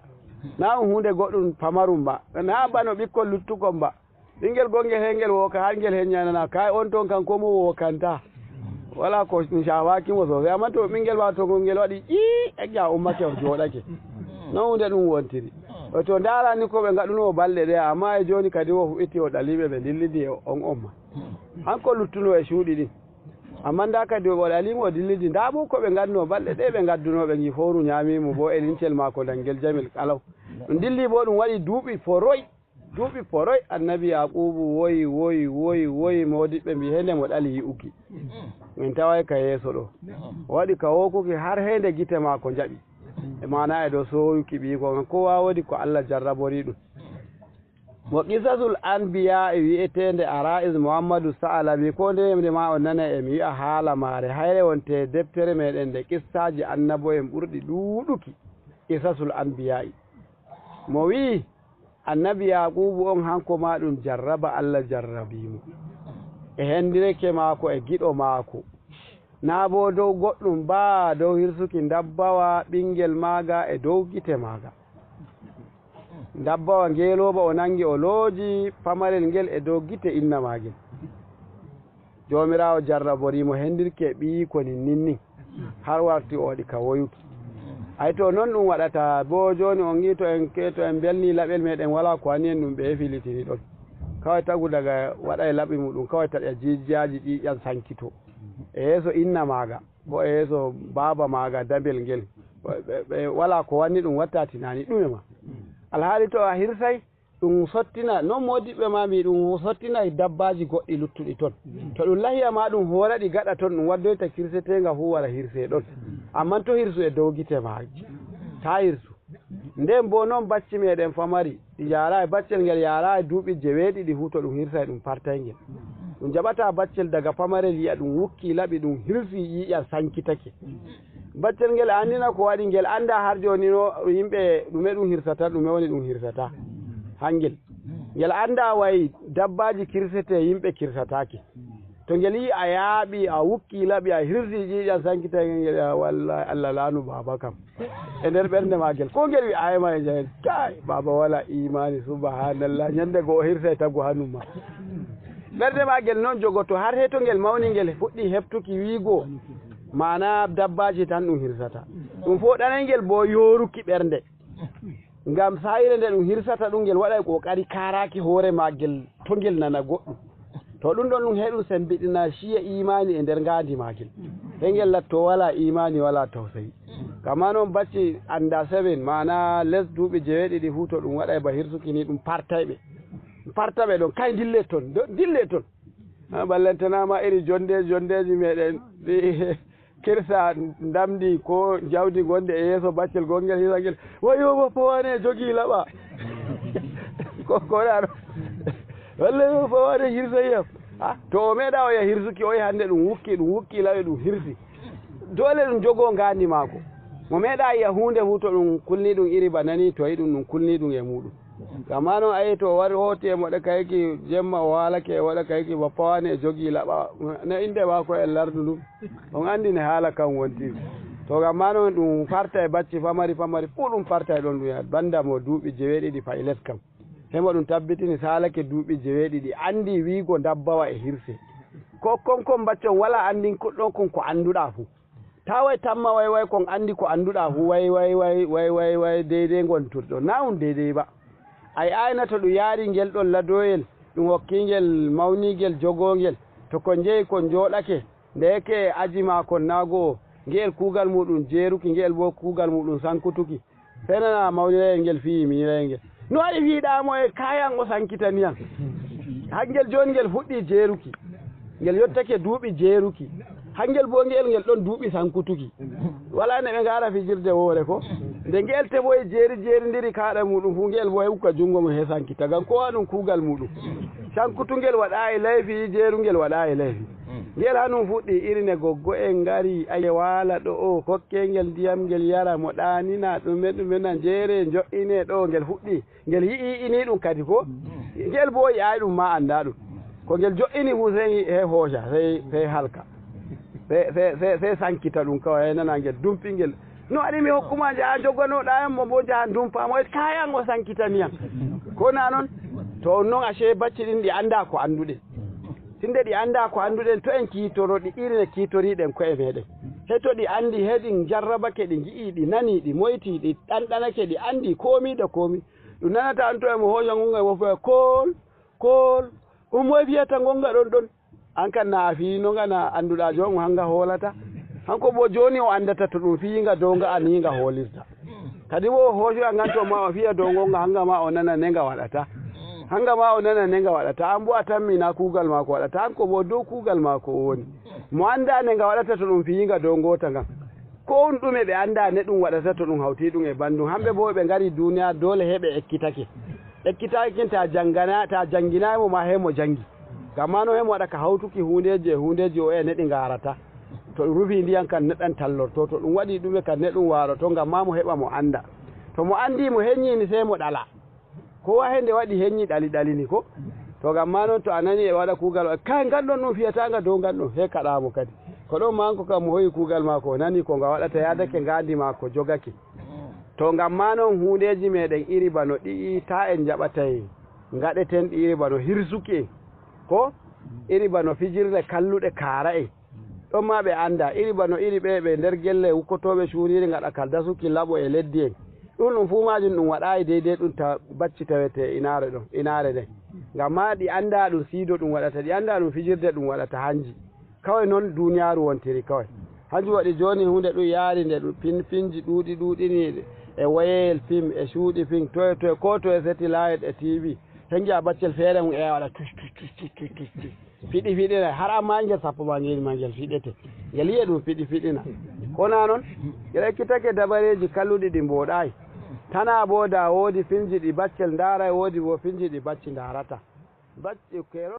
Naa ɗum huunde goɗɗum pamarum ba, naa bano ɓikkon luttukon ba. Ɓinngel gongel he ngel wooka, har ngel hennyanana, kay on ton kan ko mo wookanta. Walaa ko ɗum caafaaki mo sosay, ammaa to ɓinngel ma to ngel waɗi ƴii, egga ummake o jooɗake. Non huunde ɗum wontiri. O to ndaarani ko ɓe ngaɗunoo balɗe ɗe, ammaa e jooni kadi o fuɗɗiti o ɗaliiɓe ɓe ndillidi e on on ma. Hanko luttunoo e cuuɗi ɗin. Ammaa ndaa kadi o ɗaliimo o dillidi, ndaa bo ko ɓe ngaɗunoo balɗe ɗe ɓe ngaddunoo ɓe ngi fowru nyaami mo bo e lincel maako dangel jamel kalaw. Ɗum dilli bo ɗum waɗi duuɓi foroy. Duuɓi poroy, annabi Yaaquubu woyi, woyi, woyi, woyi, moodiɓɓe mbii, "He nde mo ɗali yi'uki. Min taway ka yeeso ɗo." O waɗi ka wookuki har he nde gite maako njaɓi. E maana e dow sooyuki ɓiyiiko kan, ko waawoodi ko Allah jarraborii ɗum. Mo Qisasul Anbiyaa'i wi'eteende Araa'is Muhammadu Sa'alabi, ko nde nde ma on nanay e mi wi'a haala maare, hayre wonte deftere meɗen nde qissaaji annabo'en ɓurɗi ɗuuɗuki. Qisasul Anbiyaa'i. Mo wi'i, Annabi Yaaquubu on, hanko maa ɗum jarraba Allah jarrabii mo. E hendireke maako e giɗo maako. Naa boo dow goɗɗum baa dow hirsuki ndabbawa ɓingel maaga e dow gite maaga. Ndabbawa ngeelooba o nangi o looji pamarel ngel e dow gite inna maagel. Joomiraawo jarraborii mo hendirki e ɓiyiiko nin nin nin, har warti o waɗi ka woyuki. Ay, to non ɗum waɗata, bo jooni on ngi to en ke-, to en mbelni laɓel meɗen, walaa ko hani en ɗum ɓe filitini ɗon. Kawai tagu daga waɗay laɓi muɗum, kawai taƴa jiijaaji ƴiiƴan sankito. E yeeso inna maaga, bo e yeeso baaba maaga dabel ngel. Ɓe, ɓe, ɓe walaa ko wanni ɗum watta tinani ɗume ma. Alhaali to a hirsay, ɗum sottina, non moodiɓɓe ma mbi ɗum sottina e dabbaaji goɗɗi luttuɗi ton. To ɗum lahiya ma ɗum hoora ɗi gaɗa ton, ɗum waddoyta kirseteenga fuu wara hirsee ɗon. Ammaa to hirsu e dow gite maaji. Taa hirsu. Nden boo non bacci meeɗen famari, ɗi yaaraay, baccel ngel yaaraay duuɓi jeweeɗiɗi fuu to ɗum hirsay ɗum partay ngel. Ɗum jaɓataa baccel daga pamarel yi'a ɗum wukkii laɓi ɗum hirsi ƴiiƴam sankitake. Baccel ngel a anndina ko waɗi, ngel anndaa har jooni no yimɓe ɗume ɗum hirsata, ɗume woni ɗum hirsata. Hangel. Ngel anndaa way dabbaaji kirsetee yimɓe kirsataake. To ngel yi'i a yaaɓi, a wukkii laɓi, a hirsi ƴiiƴam sankitay ngel, ngel wi'a, "Wallaahi Allah laanu baaba kam." E nder ɓernde maagel, ko ngel wi'aay ma e njahel, "Kaay, baaba walaa iimaani, subhaanallah, nyannde go o hirsay tagu hanum ma." Ɓernde maagel non jogoto, har sey to ngel mawni, ngel fuɗɗi heɓtuki wi'igo, maana dabbaaji tan ɗum hirsata. Ɗum fooɗanay ngel boo yooruki ɓernde. Ngam saayire nde ɗum hirsata ɗum, ngel waɗay kookari kaaraaki hoore maagel to ngel nana goɗɗum. To ɗum ɗon ɗum heɗum sembiɗina ciya iimaani e nder ngaandi maagel. Sey ngel latto walaa iimaani, walaa tawsayi. Kamma non bacci annda seven, maana les duuɓi jeweeɗiɗi fuu to ɗum waɗay ba hirsuki ni, ɗum partay ɓe. Ɗum parta ɓe ɗon, kay ndille ton, do-, ndille ton. Ha, ballantana ma iri jonde, jondeeji meeɗen ɗi kirsa ndamndi ko jawdi ngonde e yeeso baccel gongel hisa ngel. "Wayo bappa wane jogii laɓa." Ko, ko ɗaɗo. "Wallay bappa wane hirsa yam." Ha, to o meeɗa o ya hirsuki, o yi hannde ɗum wukki, ɗum wukki laɓe, ɗum hirsi. Doole ɗum jogoo ngaandi maako. Mo meeɗa yi'a huunde fuu to ɗum kulni ɗum iri ba nani, to yi ɗum, ɗum kulni ɗum e muuɗum. Kamma non ayi to o wari hooti e moɗa kayki jemma o haalake e waɗa kayki bappa wane e jogii laɓa. Ne innde maako e lardu ndun. On anndi ne haala kan wontiri. To kamma non ɗum farta e bacci famari famari fuu ɗum farta e ɗon ɗum yaha. Banda mo duuɓi jeweeɗiɗi fa'i les kam. Hemo ɗum tabbitini saalake duuɓi jeweeɗiɗi. Anndi wi'igo ndabbawa e hirse. Ko kon kon baccon wala anndin kuɗɗon kon ko annduɗaa fuu. Taa way tamma way way kon anndi ko annduɗaa fuu way way way way way way deydey ngonturɗon. Naa ɗum deydey ba. Ay ayna to ɗum yaari ngel ɗon ladoyel, ɗum hokki ngel mawningel jogoongel. To kon njehi kon njooɗake, ndeyeke aji maa kon naa go'o, nge'el kuugal muuɗum jeeruki, nge'el boo kuugal muuɗum sankutuki. Sey nana mawnirayel ngel fiyi minyirayel ngel. No waɗi fiiɗaa mo e kaayan o sankitani yam? Hangel jooni ngel fuɗɗii jeeruki. Ngel yottake duuɓi jeeruki. Hangel boo ngel, ngel ɗon duuɓi sankutuki. Walaa nde ɓe ngaara fijirde woore ko? Nde ngel tefoyi jeeri jeerindiri kaaɗa muuɗum fuu, ngel boo heɓuka junngo mum he sankita. Ngam koo ɗum kuugal muuɗum. Sankutungel waɗaayi layfi, jeerungel waɗaayi layfi. Ngel hanum fuɗɗi iri nde goggo en ngari, aye waala ɗo'o, kokkee ngel ndiyam ngel yara, mo ɗaanina, ɗume ɗume na njeere, njo'inee ɗo'o, ngel fuɗɗi, ngel yi'i ini ɗum kadi ko? Ngel boo yi'aay ɗum ma anndaa ɗum. Ko ngel jo'ini fuu sey he hooca, sey, sey halka. Sey, sey, sey, sey sankita ɗum kaway, nana ngel dumpi ngel. No waɗi mi hokkuma njaha njoganoɗaa yam mo boo njaha ndumpaa mo, e kaayan o sankitani yam. Ko naa non? To on non, ashe bacci ɗin ɗi anndaa ko annduɗen. Tinde ɗi anndaa ko annduɗen, to en kiitoro ɗi iri ne kiitoriɗen ko'e meeɗen. He to ɗi anndi, he ɗi jarrabake, ɗi ngi'i, ɗi nani, ɗi moyti, ɗi ɗanɗanake, ɗi anndi koomi da koomi. Ɗum nanata an to e mo hooca ngonga e mo faya kool, kool. On moye fiyata ngonga ɗon ɗon? An kan na a fiyi nonga na annduɗaa joom hanga hoolata. Hanko boo jooni o anndata to ɗum fiyi nga dow nga a ni nga hoolirta. Kadi boo o hoocoya ngan to ma o fiya dow ngonga hanga ma o nana ne nga waɗata. Hanga ma o nana ne nga waɗata. An boo a tammi na kuugal maako waɗata. Hanko boo dow kuugal maako o woni. Mo anndaa ne nga waɗata to ɗum fiyi nga dow ngoota ngan. Ko on ɗume ɓe anndaa ne ɗum waɗata to ɗum hawti ɗum e banndum. Hamɓe boo ɓe ngari duuniya doole he ɓe ekkitake. Ekkitaakin ta janngana, ta jannginaay mo ma he mo janngi. Ngam maa no he mo waɗa ka hawtuki huundeeji e huundeeji o e ne ɗi ngaarata. To ɗum rufi ndiyam kan neɗɗan tallorto, to ɗum waɗi ɗume kan neɗɗum waaroto, ngam maa mo heɓa mo annda. To mo anndi mo heññi ni sey mo ɗala. Ko wa he nde waɗi heññi ɗali ɗali ni ko. To ngam maa noon to a nani e waɗa kuugal, wa-, kay ngan ɗon ɗum fiyata nga dow ngan ɗum, he kaɗaa mo kadi. Ko ɗon maa hanko kam mo hoyi kuugal maako, o nani ko nga waɗata yaadake ngaandi maako jogake. To ngam maa noon huundeeji meeɗen iri bano ɗi'i taa en njaɓatay ngaɗeten ɗi iri bano hirsuki en. Ko iri bano fijirle kalluɗe kaara en. Ɗon maa ɓe annda, iri bano iri ɓe, ɓe nder gelle wukkotooɓe cuuriiri ngaɗa kal dasuki laɓo e leddi en. Ɗum, ɗum fuu maajum ɗum waɗaayi deydey ɗum ta-, bacci tawetee inaare ɗon, inaare nden. Ngam maa ɗi annda ɗum siido ɗum waɗata, ɗi annda ɗum fijirde ɗum waɗata hanji. Kaway non duuniyaaru wontiri kaway. Hanjum waɗi jooni huunde ɗum yaari nde ɗum pin-, pinji ɗuuɗi ɗuuɗiniiɗe. E woyeyel fim, e suuɗi fim, toye toye, ko toye seti laayet e T V. Hen njiya baccel feere mum e waɗa tus, tus, tus, tus, tus, tus, tus. Fiɗi fiɗi ne, har amma ngel sappo ma ngel ma ngel fiɗete. Ngel yi'e ɗum fiɗi fiɗi na. Ko na noon? Ngel ekkitake dabareeji kalluɗi ɗi mbooɗaay. Tana boo da woodi filmji ɗi baccel ndaara, e woodi boo filmji ɗi bacci ndaarata. Bacci keero.